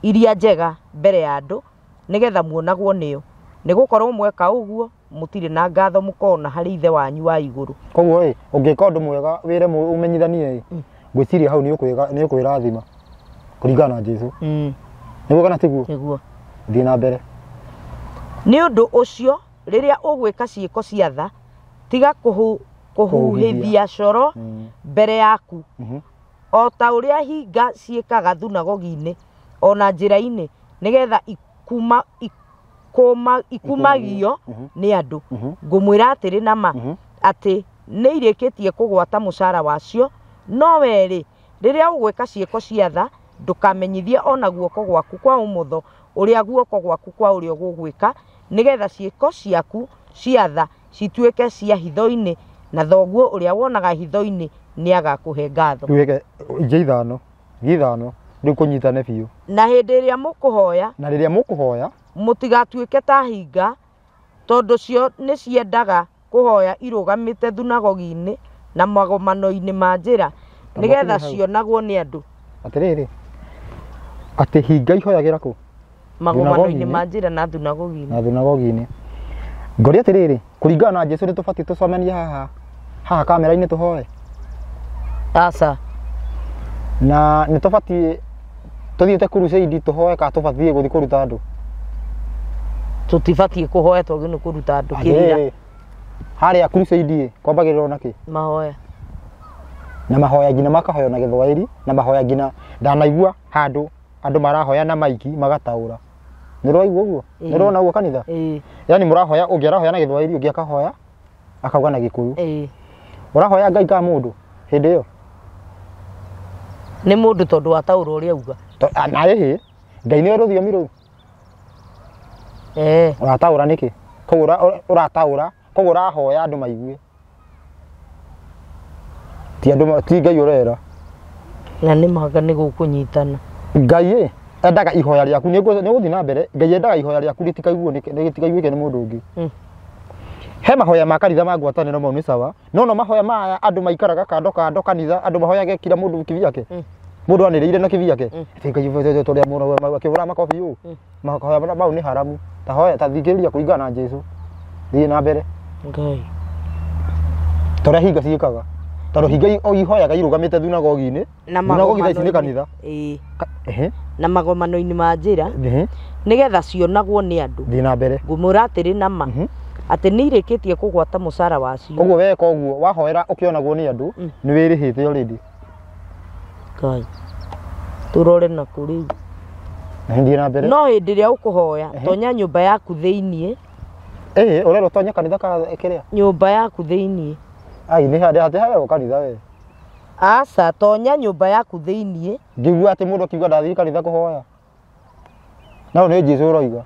iria njega mbere ya andũ nĩgetha muonagwo nĩo, nĩgũkorwo mweka ũguo mũtirĩ na ngatho mũkona harĩ ithe wanyu wa igũrũ. Koguo ĩ, ũngĩka ũndũ mwega wĩre ũmenyithanie ĩ, ngwĩciria hau nĩ ũkwĩrathima kũringana na Jesũ. Nĩguo kana tiguo? Nĩguo. Thiĩ na mbere. Nĩ ũndũ ũcio rĩrĩa ũgwĩka ciĩko cia tha, tiga kũhuhithia coro mbere yaku, o ta ũrĩa hinga ciĩkaga thunagogi-inĩ ona njĩra-inĩ, nĩgetha ikumagio nĩ andũ. Ngũmwĩra atĩrĩ na ma atĩ nĩ irĩkĩtie kũgwata mũcara wacio. No we-rĩ, rĩrĩa ũgwĩka ciĩko cia tha, ndũkamenyithie ona guoko gwaku kwa ũmotho ũrĩa guoko gwaku kwa ũrĩo gũgwĩka, nĩgetha ciĩko ciaku cia tha cituĩke cia hitho-inĩ, na thoguo ũrĩa wonaga hitho-inĩ nĩagakũhe ngatho. Tuweke ingĩ ithano, ingĩ ithano, rĩu kũnyitane biũ. Na hĩndĩ ĩrĩa mũkũhoya, na rĩrĩa mũkũhoya, mũtigatuĩke ta hinga, tondũ cio nĩ ciendaga kũhoya irũgamĩte thunagogi-inĩ na magomano-inĩ ma njĩra, nĩgetha cionagwo nĩ andũ. Atĩrĩrĩ, atĩ hinga ihoyagĩra kũ? Magomano-inĩ ma njĩra na thunagogi-inĩ. Na thunagogi-inĩ. Ngoria atĩrĩrĩ, kũringana na Jesũ nĩ tũbatiĩ tũcemanie haha haha kamera-inĩ tũhoe? Aca. Na nĩ tũbatiĩ tũthiĩte crusade tũhoe kana tũbatiĩ gũthiĩ kũruta andũ? Tũtibatiĩ kũhoya twagĩrĩirwo nĩ kũruta andũ kĩrĩra. Harĩa crusade ĩ, kwambagĩrĩrwo na kĩ? Mahoya. Na mahoya nginya makahoywo na Gĩthwaĩri, na mahoya nginya ndanaigua handũ andũ marahoya na maiki magataũra. Nĩ ũraigua ũguo? Nĩ ũrona ũguo kanitha? Yaani mũrahoya, ũngĩ arahoya na Gĩthwaĩri, ũngĩ akahoya akauga na Gĩkũyũ. Ũrahoya Ngai kana mũndũ hĩndĩ ĩyo? Nĩ mũndũ tondũ wataũra ũrĩa auga. Na ĩhĩ, Ngai nĩwe rũthiomi rũu. Ũrataũra nĩkĩ? Koguo ũrataũra, koguo ũrahoya andũ maigue. Ti andũ, ti Ngai ũrera. Na nĩ manga nĩ gũkũnyitana. Ngai ĩ, endaga ihoya rĩaku, nĩ ũgũthiĩ na mbere, Ngai endaga ihoya rĩaku rĩtikaiguo rĩtikaiguĩke nĩ mũndũ ũngĩ. He mahoya ma kanitha ma ngwatanĩro mau nĩ sawa, no no mahoya maya andũ maikaraga kando kando kanitha, andũ mahoyage kila mũndũ kivyake. Mundu aniriire na kĩbia ke. Ngai toria muno akĩhũra makobi ũũ. Mahoya mau nĩ haramu. Ta hoya ta thikĩrĩria kũringana na Jesu. Thiĩ na mbere. Ngai. Toria hinga ciĩkaga. Tondũ hinga ihoyaga irũgamĩte thunagogi-inĩ. Na Thunagogi thaa ici nĩ kanitha. Ĩĩ. Ehe. Na magomano-inĩ ma njĩra. Nĩgetha cionagwo nĩ andũ. Thiĩ na mbere. Ngũmwĩra atĩrĩ na ma. Atĩ nĩ irĩkĩtie kũgwata mũcara wacio. Ũguo weka ũguo wahoera ũkĩonagwo nĩ andũ nĩ wĩrĩhĩte already. Ngai. Tũrore na kũrĩu. Thiĩ na mbere. No hĩndĩ ĩrĩa ũkũhoya tonya nyũmba yaku thĩiniĩ. Ĩĩ ũrerwo tonya kanitha kana kĩrĩa? Nyũmba yaku thĩiniĩ. Ai nĩ handũ hatĩ harerwo kanitha we. Aca tonya nyũmba yaku thĩiniĩ. Ngĩigua atĩ mũndũ akiuga ndathiĩ kanitha kũhoya. No nĩ Jesu ũroiga.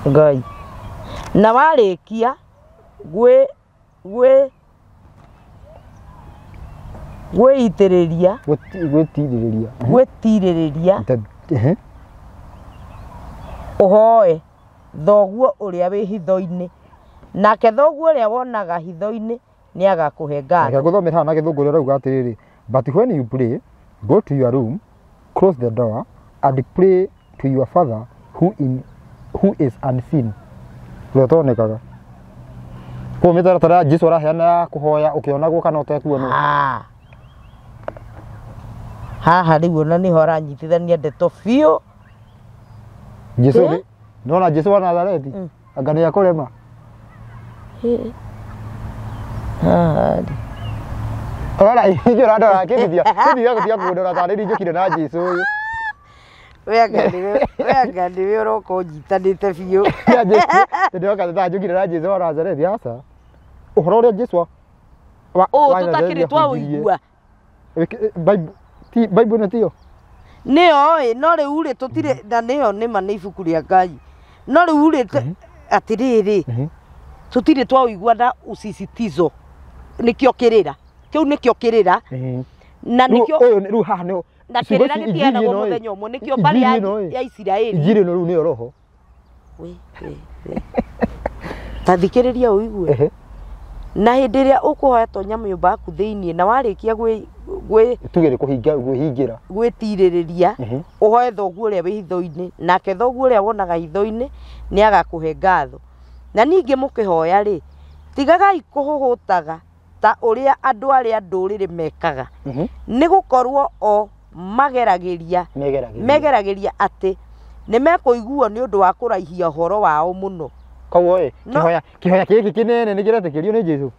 Ngai. Na warĩkia gwĩitĩrĩria gwĩtirĩrĩria ũhoe thoguo ũrĩa wĩ hitho-inĩ, nake thoguo ũrĩa wonaga hitho-inĩ nĩ agakũhe ngatho. Reke ngũthomere haha na gĩthũngũ ũrĩa ũrauga atĩrĩrĩ, but when you pray, go to your room, close the door and pray to your father who is unseen. Ũrĩa ũtonekaga. Koguo mĩtaratara ya Jesu araheana ya kũhoya ũkĩonagwo kana ũtekuonwo. Haha rĩu ona nĩho aranyitithania ndeto biũ. Jesu nĩ nona Jesu wa Nazarethi anga nĩ akũrema. Haha rĩ. Ora ingĩ ũrandora kĩbithia kĩbithia gũtiga kũndora tarĩ niĩ njũkire na Jesu ũyũ. We anga nĩwe ũroka ũnyitanĩte biũ. Ya Jesu ndĩroka ta njũkire na Jesu wa Nazarethi aca. Ũhoro ũrĩa Jesu wa Ũũ tũtakĩrĩ twaũigua. Bible ĩno tiyo? Nĩyo ĩ, no rĩu rĩ tũtirĩ na nĩyo nĩma nĩ ibuku rĩa Ngai. No rĩu rĩ atĩrĩrĩ tũtirĩ twaũigua na usisitizo. Nĩkĩo kĩrĩra. Kĩu nĩkĩo kĩrĩra. Na nĩkĩo rĩu haha nĩ na kĩrĩra gĩtiheanagwo mũthenya ũmwe nĩkĩo mbarĩ ya Isiraeli. Injiri ĩno rĩu nĩyo roho. We. Ta thikĩrĩria ũigue. Na hĩndĩ ĩrĩa ũkũhoya tonya nyũmba yaku thĩiniĩ na warĩkia tuge nĩ kũhinga gwĩhingĩra gwĩtirĩrĩria ũhoe thoguo ũrĩa wĩ hitho-inĩ, nake thoguo ũrĩa wonaga hitho-inĩ nĩ agakũhe ngatho. Na ningĩ mũkĩhoya rĩ, tigagai kũhũhũtaga ta ũrĩa andũ arĩa ndũrĩrĩ mekaga, nĩ gũkorwo o mageragĩria atĩ nĩ mekũiguo nĩ ũndũ wa kũraihia ũhoro wao mũno. Koguo ĩ kĩhoya kĩhoya gĩkĩ kĩnene nĩ kĩretĩkĩrio nĩ Jesu.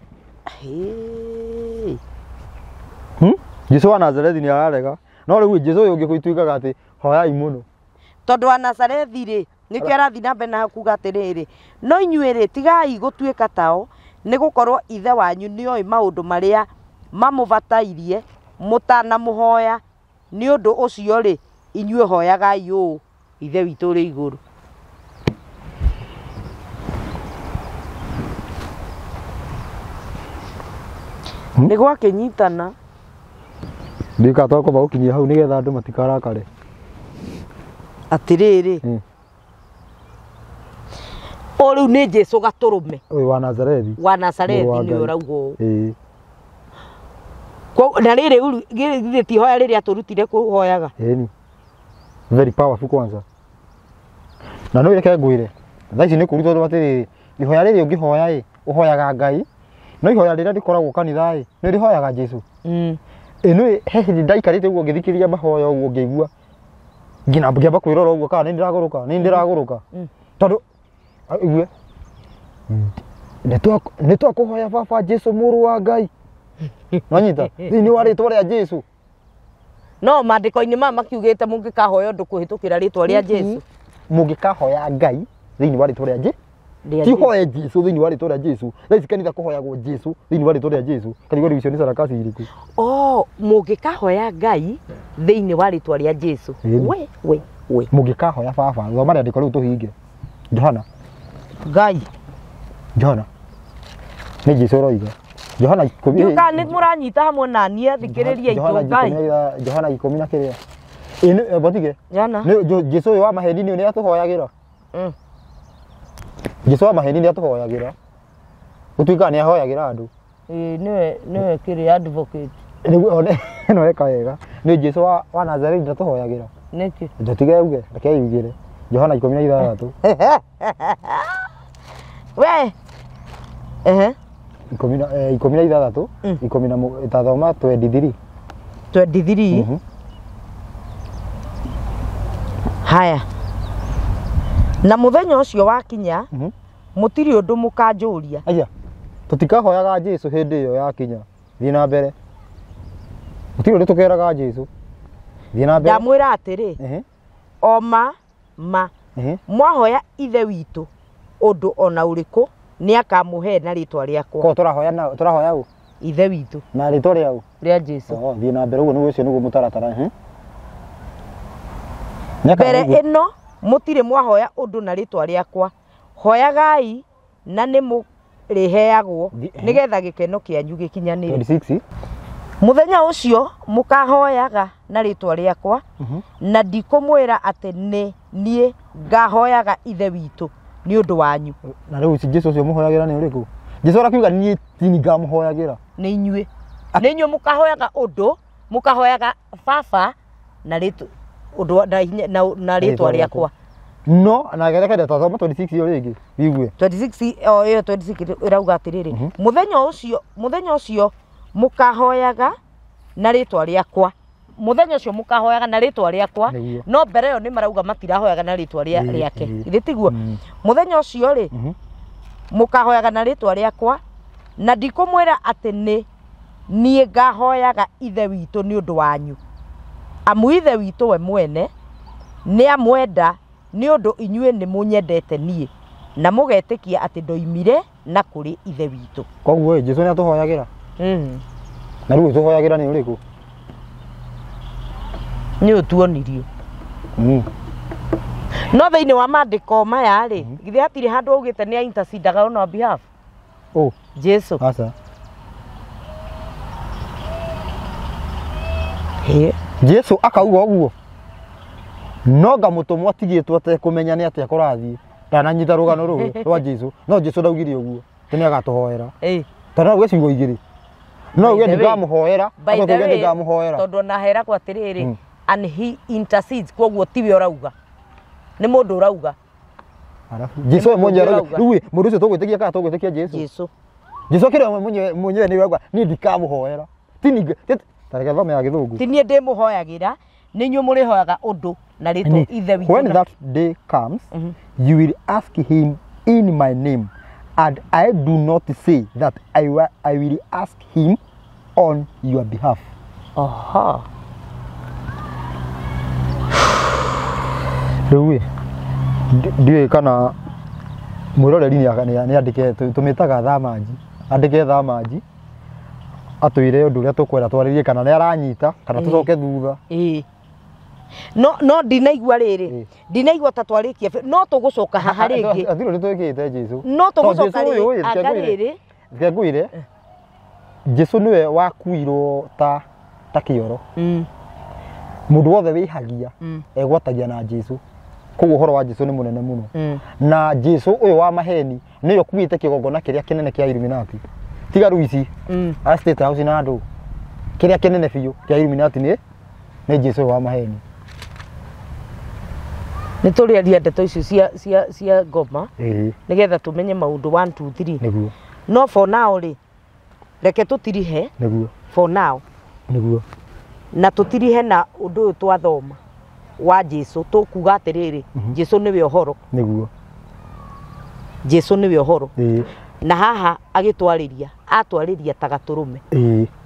Jesu wa Nazarethi nĩ ararega. No rĩu Jesu ũyũ ũngĩ gũtuĩkaga atĩ hoyai mũno. Tondũ wa Nazarethi rĩ nĩkĩo arathiĩ na mbere na kuga atĩrĩrĩ, no inyuĩ rĩ tigai gũtuĩka tao, nĩ gũkorwo ithe wanyu nĩoĩ maũndũ marĩa mamũbatairie mũtanamũhoya. Nĩ ũndũ ũcio rĩ inyuĩ hoyagai ũũ, Ithe witũ ũrĩ igũrũ. Nĩ gwakĩnyitana. Ndika twakũba gũkinyia hau nĩgetha andũ matikarakare. Atĩrĩrĩ o rĩu nĩ Jesu gatũrũme ũyũ wa Nazarethi. Wa Nazarethi nĩ ũrauga ũũ. Ĩĩ. Na rĩrĩ githĩ ti ihoya rĩrĩa tũrutire kũhoyaga. Ĩni. Very powerful kwanza. Na no reke ngwĩre thaa ici nĩ kũru tondũ atĩrĩrĩ ihoya rĩrĩ ũngĩhoya ĩ ũhoyaga Ngai, no ihoya rĩrĩa rĩkoragwo kanitha ĩ nĩ rĩhoyaga Jesu. Ĩno he hĩndĩ ndaikarĩte ũguo ngĩthikĩrĩria mahoya ũguo ngĩigua nginya ngĩamba kwĩrora ũguo kana nĩ ndĩragũrũka nĩ ndĩragũrũka tondũ igue nĩ twakũhoya baba Jesu mũrũ wa Ngai. Nonyita thĩinĩ wa rĩtwa rĩa Jesu. No maandĩko-inĩ maya makiugĩte mũngĩkahoya ũndũ kũhĩtũkĩra rĩtwa rĩa Jesu. Mũngĩkahoya Ngai thĩinĩ wa rĩtwa rĩa Jesu. Ti hoya Jesu thĩinĩ wa rĩtwa rĩa Jesu. Thaa ici kanitha kũhoyagwo Jesu thĩinĩ wa rĩtwa rĩa Jesu. Kanitha rĩu icio nĩ sarakasi irĩkũ? Oh, mũngĩkahoya Ngai thĩinĩ wa rĩtwa rĩa Jesu. We we we. Mũngĩkahoya baba, thoma rĩandĩko rĩu tũhinge. Johana. Ngai. Johana. Nĩ Jesu ũroiga. Johana 10. Ndiũka nĩ mũranyita hamwe na niĩ thikĩrĩria itũ Ngai. Johana 10 na kĩrĩa. Ĩ botige. Jana. Nĩ Jesu ũyũ wa maheni nĩ atũhoyagĩra. Jesu wa maheni nĩ atũhoyagĩra. Gũtuĩka nĩ ahoyagĩra andũ. Ĩĩ nĩwe nĩwe kĩrĩ advocate. Nĩguo one no eka wega. Nĩ Jesu wa Nazareti ndatũhoyagĩra. Nĩkĩ? Ndotige uge, reke yugire. Johana 16. We. Ehe. 16, 10 na 23. 23. Haya. Na muthenya ucio wakinya mutiri undu mukanjuria. Aya. Tutikahoyaga Jesu hindi iyo yakinya. Thiĩ na mbere. Gũtirĩ ũndũ tũkeraga Jesu. Thiĩ na mbere. Ndamwĩra atĩrĩ. O ma mwahoya Ithe witũ ũndũ ona ũrĩkũ nĩakamũhe na rĩtwa rĩakwa. Ko tũrahoya na tũrahoya ũ? Ithe witũ. Na rĩtwa rĩa ũ? Rĩa Jesu. Oh, thiĩ na mbere ũguo nĩguo ũcio nĩguo mũtaratara. Mbere ĩno mũtirĩ mwahoya ũndũ na rĩtwa rĩakwa. Hoyagai na nĩ mũrĩheagwo nĩgetha gĩkeno kĩanyu gĩkinyanĩre. 26. Mũthenya ũcio mũkahoyaga na rĩtwa rĩakwa na ndikũmwĩra atĩ nĩ niĩ ngahoyaga Ithe witũ nĩ ũndũ wanyu. Na rĩu Jesu ũcio mũhoyagĩra nĩ ũrĩkũ? Jesu arakiuga niĩ ti niĩ ngamũhoyagĩra. Nĩ inyuĩ. Nĩ inyuĩ mũkahoyaga ũndũ, mũkahoyaga Baba na rĩtwa ũndũ na rĩtwa rĩakwa. No na gereka ndathoma 26 yo rĩngĩ wigue. 26 o ĩyo 26 ĩrauga atĩrĩrĩ, mũthenya ũcio mũkahoyaga na rĩtwa rĩakwa. Mũthenya ũcio mũkahoyaga na rĩtwa rĩakwa, no mbere ĩyo nĩ marauga matirahoyaga na rĩtwa rĩake. Githĩ tiguo? Mũthenya ũcio rĩ mũkahoyaga na rĩtwa rĩakwa na ndikũmwĩra atĩ nĩ niĩ ngahoyaga Ithe witũ nĩ ũndũ wanyu. Amu Ithe witũ we mwene nĩ amwenda nĩ ũndũ inyuĩ nĩ mũnyendete niĩ na mũgetĩkia atĩ ndoimire na kũrĩ Ithe witũ. Koguo Jesu nĩ atũhoyagĩra. Na rĩu tũhoyagĩra nĩ ũrĩkũ? Nĩ ũtuonirio. No thĩinĩ wa maandĩko maya rĩ, githĩ hatirĩ handũ augĩte nĩ intercedaga on our behalf? Oh, Jesu. Aca. Jesu akauga ũguo. No ngamũtũmwo atigĩtwo atekũmenya nĩ atĩa kũrathiĩ. Ndananyita rũgano rũu rwa Jesu. No Jesu ndaugire ũguo. Atĩ nĩ agatũhoera. Tondũ no auge ciugo igĩrĩ. No auge ndingamũhoera, acoke auge ndingamũhoera. Tondũ ona heragwo atĩrĩrĩ, and he intercedes, koguo tiwe ũrauga. Nĩ mũndũ ũrauga. Arabu Jesu we mwenyewe arauga. Rĩu mũndũ ũcio tũgwĩtĩkia kana tũgwĩtĩkia Jesu? Jesu. Jesu akĩrĩ we mwenyewe nĩwe auga niĩ ndikamũhoera. Ti niĩ tareke thome ya gĩthũngũ. Ti niĩ ndĩmũhoyagĩra, nĩ inyuĩ mũrĩhoyaga ũndũ na rĩtwa Ithe witũ. When that day comes, you will ask him in my name, and I do not say that I will ask him on your behalf. Aha. Rĩu ndiũĩ kana mwĩroreri nĩ andĩke tũmĩtaga thamanji, andĩke thamanji atwĩre ũndũ ũrĩa tũkwenda twarĩrie kana nĩ aranyita kana tũcoke thutha. No ndinaigua rĩrĩ, ndinaigua ta twarĩkia, no tũgũcoka haha rĩngĩ. Athirũ nĩ twĩkĩte Jesu. No tũgũcoka rĩngĩ. Reke ngwĩre, Jesu nĩwe wakuirwo ta kĩoro. Mũndũ wothe wĩhagia egwatagia na Jesu. Koguo ũhoro wa Jesu nĩ mũnene mũno. Na Jesu ũyũ wa maheni nĩwe ũkuĩte kĩgongona kĩrĩa kĩnene kĩa Illuminati. Tiga rĩu ici a State House na andũ, kĩrĩa kĩnene biũ kĩa Illuminati nĩ Jesu ũyũ wa maheni. Nĩ tũrĩaria ndeto icio cia ngoma nĩgetha tũmenye maũndũ 1 2 3. Nĩguo. No for now rĩ, reke tũtirihe. Nĩguo. For now. Nĩguo. Na tũtirihe na ũndũ ũyũ twathoma wa Jesu, tũkuga atĩrĩrĩ, Jesu nĩwe ũhoro. Nĩguo. Jesu nĩwe ũhoro. Na haha agĩtwarĩria, atwarĩria ta gatũrũme.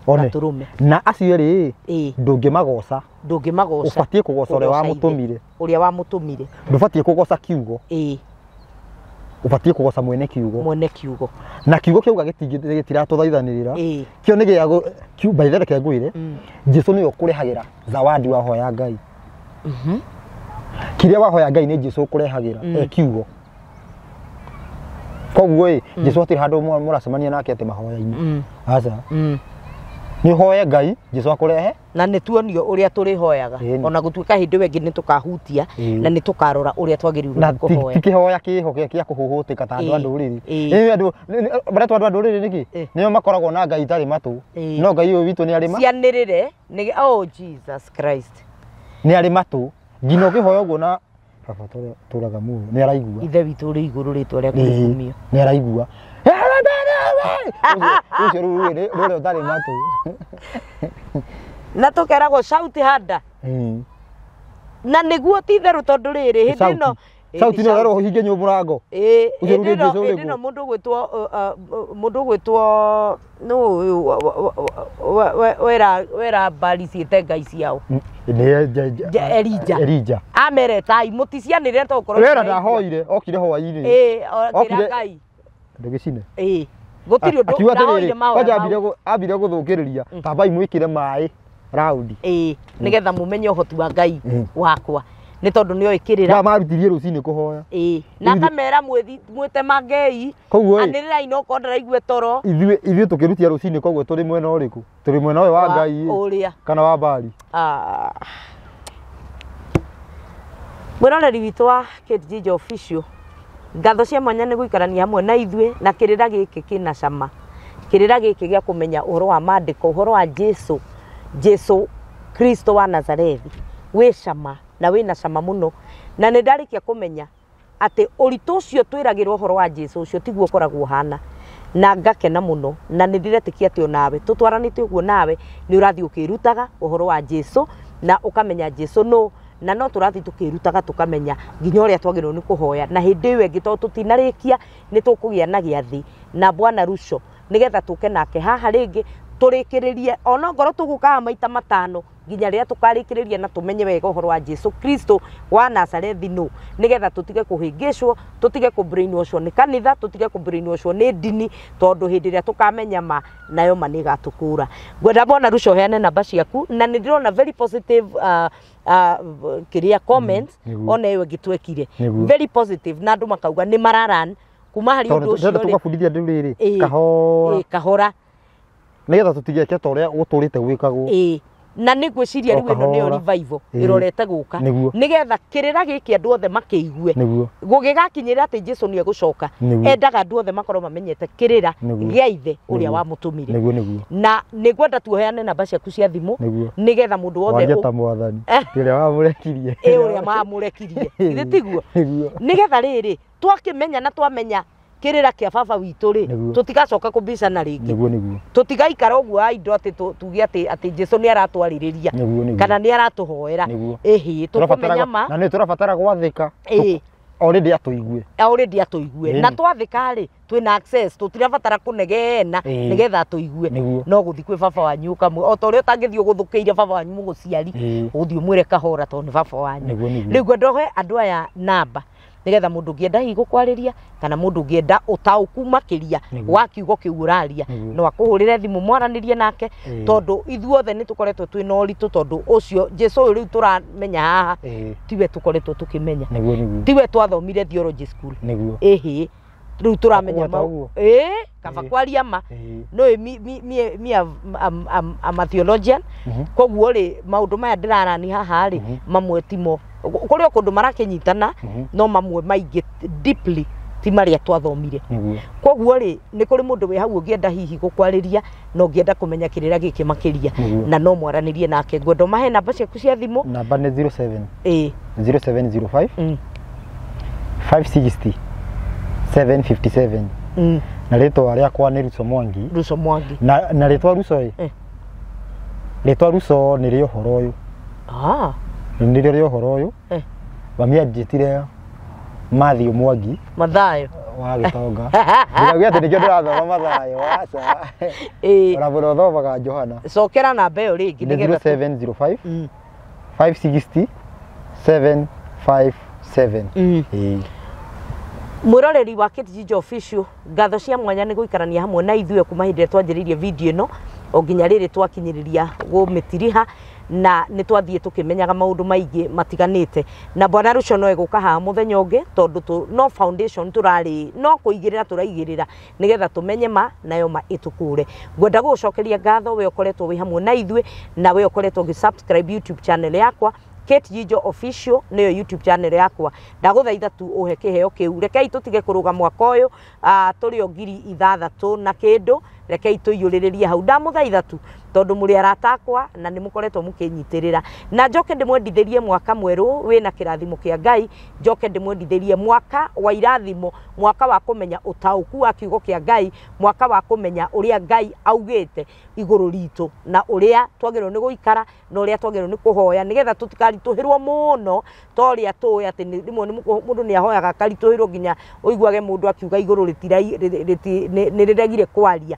One. Gatũrũme. Na acio rĩ, ndũngĩmagoca. Ndũngĩmagoca. Ũbatiĩ kũgoca ũrĩa wamũtũmire. Ũrĩa wamũtũmire. Ndũbatiĩ kũgoca kiugo. Ũbatiĩ kũgoca mwene kiugo. Mwene kiugo. Na kiugo kĩauga gĩtiratũthaithanĩrĩra. Kĩo nĩ gĩa by the way reke ngwĩre, Jesu nĩwe ũkũrehagĩra zawadi wahoya Ngai. Kĩrĩa wahoya Ngai nĩ Jesu ũkũrehagĩra kiugo. Koguo ĩ, Jesu hatirĩ handũ mũracemania nake atĩ mahoya-inĩ. Aca. Nĩ ũhoye Ngai, Jesu akũrehe. Na nĩ tuonio ũrĩa tũrĩhoyaga ona gũtuĩka hĩndĩ ĩyo ĩngĩ nĩ tũkahutia na nĩ tũkarora ũrĩa twagĩrĩirwo nĩ kũhoya. Na ti kĩhoya kĩho kĩa kũhũhũtĩka ta andũ a ndũrĩrĩ. Andũ maretwo andũ a ndũrĩrĩ nĩkĩ? Nĩo makoragwo na Ngai itarĩ matũ. No Ngai ũyũ witũ nĩ arĩ ma. Cianĩrĩre nĩ oh Jesus Christ. Nĩ arĩ matũ. Nginya ũkĩhoya ũguo na baba tũraga muoyo nĩ araigua. Ithe witũ ũrĩ igũrũ rĩtwa rĩaku rĩkumio. Nĩ araigua. Ũcio rĩu rũrĩa ũtarĩ matũ. Na tũkeragwo shout harder. Na nĩguo ti itherũ tondũ rĩrĩ hĩndĩ ĩno sauti nĩ ũrerwo ũhinge mũrango. Hĩndĩ ĩno mũndũ ũgwĩtwo nũ ũyũ wera mbari ciĩte ngai ciao. Elija. Ameretai mũticianĩrĩre to ũkorwo. Wera ndahoire okire hwainĩ. Okire Ngai. Ndũgĩcine. Gũtirĩ ũndũ ndahoire mahoya. Kwanja ambire gũthũkĩrĩria tambai mwĩkĩre maĩ raundi. Nĩgetha mũmenye ũhoti wa Ngai wakwa. Nĩ tondũ nĩoĩ kĩrĩra. Na marutirie rũcinĩ kũhoya. Na akamera mwĩtemangei. Anĩrĩrai no korwo ndĩraigue toro. Ithuĩ tũkĩrutia rũcinĩ koguo tũrĩ mwena ũrĩkũ? Tũrĩ mwena ũyũ wa Ngai ũrĩa kana wa Mbari? Mwĩroreri witũ wa Kate Njijo Official, ngatho cia mwanya nĩ gũikarania hamwe na ithuĩ na kĩrĩra gĩkĩ kĩna cama. Kĩrĩra gĩkĩ gĩa kũmenya ũhoro wa maandĩko, ũhoro wa Jesu, Jesu Kristo wa Nazarethi wĩ cama na wĩna cama mũno. Na nĩ ndarĩkia kũmenya atĩ ũritũ ũcio twĩragĩrwo ũhoro wa Jesu ũcio tiguo ũkoragwo ũhana. Na ngakena mũno na nĩ ndĩretĩkia atĩ onawe tũtwaranĩte ũguo nawe nĩ ũrathiĩ ũkĩrutaga ũhoro wa Jesu na ũkamenya Jesu nũ, na no tũrathiĩ tũkĩrutaga tũkamenya nginya ũrĩa twagĩrĩirwo nĩ kũhoya. Na hĩndĩ ĩyo ĩngĩ tondũ tũtinarĩkia nĩ tũkũgĩa na gĩathĩ na Bwana Ruco nĩgetha tũke nake haha rĩngĩ tũrĩkĩrĩrie ona ngorwo tũgũkaga maita matano nginya rĩrĩa tũkarĩkĩrĩria na tũmenye wega ũhoro wa Jesu Kristo wa Nazarethi nũ, nĩgetha tũtige kũhĩngĩcwo, tũtige kũ-brainwashwo nĩ kanitha, tũtige kũ-brainwashwo nĩ ndini, tondũ hĩndĩ ĩrĩa tũkamenya ma nayo ma nĩ ĩgatũkũra. Ngwenda Bwana Ruco ũheane namba ciaku na nĩ ndĩrona very positive kĩrĩa comments ona ĩyo ĩngĩ twekire very positive na andũ makauga nĩ mararan kuma harĩ ũndũ ũcio rĩ tũgabundithia andũ rĩrĩ kahora kahora nĩgetha tũtigeke ta ũrĩa gũtũrĩte gwĩkagwo. Na nĩ ngwĩciria rĩu ĩno nĩyo revival ĩrorete gũka nĩgetha kĩrĩra gĩkĩ andũ othe makĩigue gũgĩgakinyĩra atĩ Jesu nĩ egũcoka. Endaga andũ othe makorwo mamenyete kĩrĩra gĩa ithe ũrĩa wamũtũmire. Na nĩ ngwenda tuoheane namba ciaku cia thimũ nĩgetha mũndũ wothe waria ta mwathani ũrĩa wamũrekirie ũrĩa wamũrekirie githĩ tiguo? Nĩgetha rĩrĩ twakĩmenya na twamenya kĩrĩra kĩa baba witũ rĩ tũtigacoka kũbicana rĩngĩ. Tũtigaikara ũguo wa indo atĩ tuge atĩ Jesu nĩ aratwarĩrĩria kana nĩ aratũhoera. Ĩhĩ tũkũmenya ma na nĩ tũrabatara gwathĩka already atũigue already atũigue na twathĩka rĩ twĩna access tũtirabatara kũnegena nĩgetha atũigue. No gũthiĩ kwĩ baba wanyu ũkamwe o ta ũrĩa ũtangĩthiĩ ũgũthũkĩire baba wanyu mũgũciari ũgũthiĩ ũmwĩre kahora tondũ nĩ baba wanyu. Rĩu ngwenda ũhe andũ aya namba nĩgetha mũndũ ũngĩenda hihi gũkwarĩria kana mũndũ ũngĩenda ũtaũku makĩria wa kiugo kĩu ũraria no akũhũrĩre thimũ mwaranĩrie nake, tondũ ithuothe nĩ tũkoretwo twĩna ũritũ tondũ ũcio Jesu ũyũ rĩu tũramenya haha tiwe tũkoretwo tũkĩmenya, tiwe twathomire theology school. Ĩhĩ rĩu tũramenya kaba kwaria ma no mi am a theologian koguo rĩ maũndũ maya ndĩrarani haha rĩ mamwe timo kũrĩ o kũndũ marakĩnyitana no mamwe maingĩ deeply ti marĩa twathomire. Koguo rĩ nĩ kũrĩ mũndũ wĩ hau ũngĩenda hihi gũkwarĩria na ũngĩenda kũmenya kĩrĩra gĩkĩ makĩria na no mwaranĩrie nake. Ngwenda ũmahe namba ciaku cia thimũ. Namba nĩ 07 0705 560 757. Na rĩtwa rĩakwa nĩ Ruco Mwangi. Ruco Mwangi. Na rĩtwa Ruco ĩ rĩtwa Ruco nĩ rĩa ũhoro ũyũ. Nĩ rĩa ũhoro ũyũ. Mami anjĩtire Matthew Mwangi Mathayo wa gĩtonga. Ndĩrauga atĩ nĩkĩo ndĩrathoma Mathayo aca. Ona mũno ũthomaga Johana. Cokera namba ĩyo rĩngĩ nĩgetha 0705 560 757. Mwĩroreri wa Kate Njijo Official, ngatho cia mwanya nĩ gũikarania hamwe na ithuĩ kuma hĩndĩ ĩrĩa twanjĩrĩirie video ĩno o nginya rĩrĩ twakinyĩrĩria gũmĩtiriha. Na nĩ twathiĩ tũkĩmenyaga maũndũ maingĩ matiganĩte. Na bwana Ruco no egũka haha mũthenya ũngĩ, tondũ no foundation tũrarĩ no kũigĩrĩra tũraigĩrĩra nĩgetha tũmenye ma nayo ma ĩtũkũre. Ngwenda gũgũcokeria ngatho we ũkoretwo wĩ hamwe na ithuĩ, na we ũkoretwo ũgĩ subscribe YouTube channel yakwa Kate Jijo Official, nĩyo YouTube channel yakwa. Ndagũthaitha tu ũhe kĩheo kĩu. Rekei tũtige kũrũga mwaka ũyũ tũrĩ o 6,000 na kĩndũ. Rekei tũiyũrĩrĩrie hau. Ndamũthaitha tu tondũ mũrĩ arata akwa na nĩ mũkoretwo mũkĩnyitĩrĩra. Na njoke ndĩmwendithĩrie mwaka mwerũ wĩna kĩrathimo kĩa Ngai, njoke ndĩmwendithĩrie mwaka wa irathimo, mwaka wa kũmenya ũtaũku wa kiugo kĩa Ngai, mwaka wa kũmenya ũrĩa Ngai augĩte igũrũ ritũ na ũrĩa twagĩrĩirwo nĩ gũikara na ũrĩa twagĩrĩirwo nĩ kũhoya nĩgetha tũtikaritũhĩrwo mũno ta ũrĩa tũĩ atĩ rĩmwe mũndũ nĩ ahoyaga akaritũhĩrwo nginya ũiguage mũndũ akiuga igũrũ nĩ rĩregire kwaria.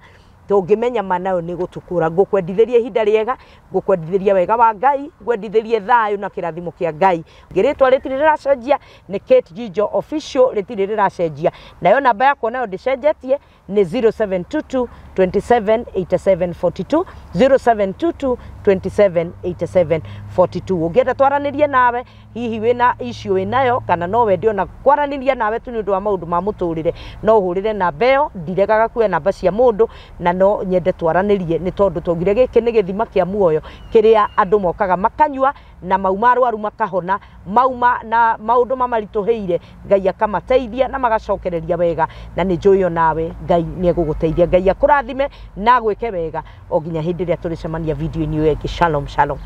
Tũngĩmenya ma nayo nĩ gũtũkũra. Ngũkwendithĩria ihinda rĩega, ngũkwendithĩria wega wa Ngai, ngwendithĩrie thayũ na kĩrathimo kĩa Ngai. Rĩtwa rĩtirĩ rĩracenjia, nĩ Kate Jijo Official, rĩtirĩ rĩracenjia. Nayo namba yakwa nayo ndĩcenjetie nĩ 0722 27 87 42, 0722 27 87 42. Ũngĩenda twaranĩrie nawe, hihi wĩna issue wĩnayo kana no wende ona kwaranĩria nawe tu nĩ ũndũ wa maũndũ ma mũtũrĩre, no ũhũrĩre namba ĩyo. Ndiregaga kuoya namba cia mũndũ na no nyende twaranĩrie, nĩ tondũ twaugire gĩkĩ nĩ gĩthima kĩa muoyo kĩrĩa andũ mokaga makanyua na mauma arwaru makahona, mauma na maũndũ mamaritũhĩire Ngai akamateithia na magacokereria wega. Na nĩ njũĩ onawe Ngai nĩ egũgũteithia. Ngai akũrathime na agwĩke wega o nginya hĩndĩ ĩrĩa tũrĩcemania video-inĩ ĩyo ĩngĩ. Shalom, shalom.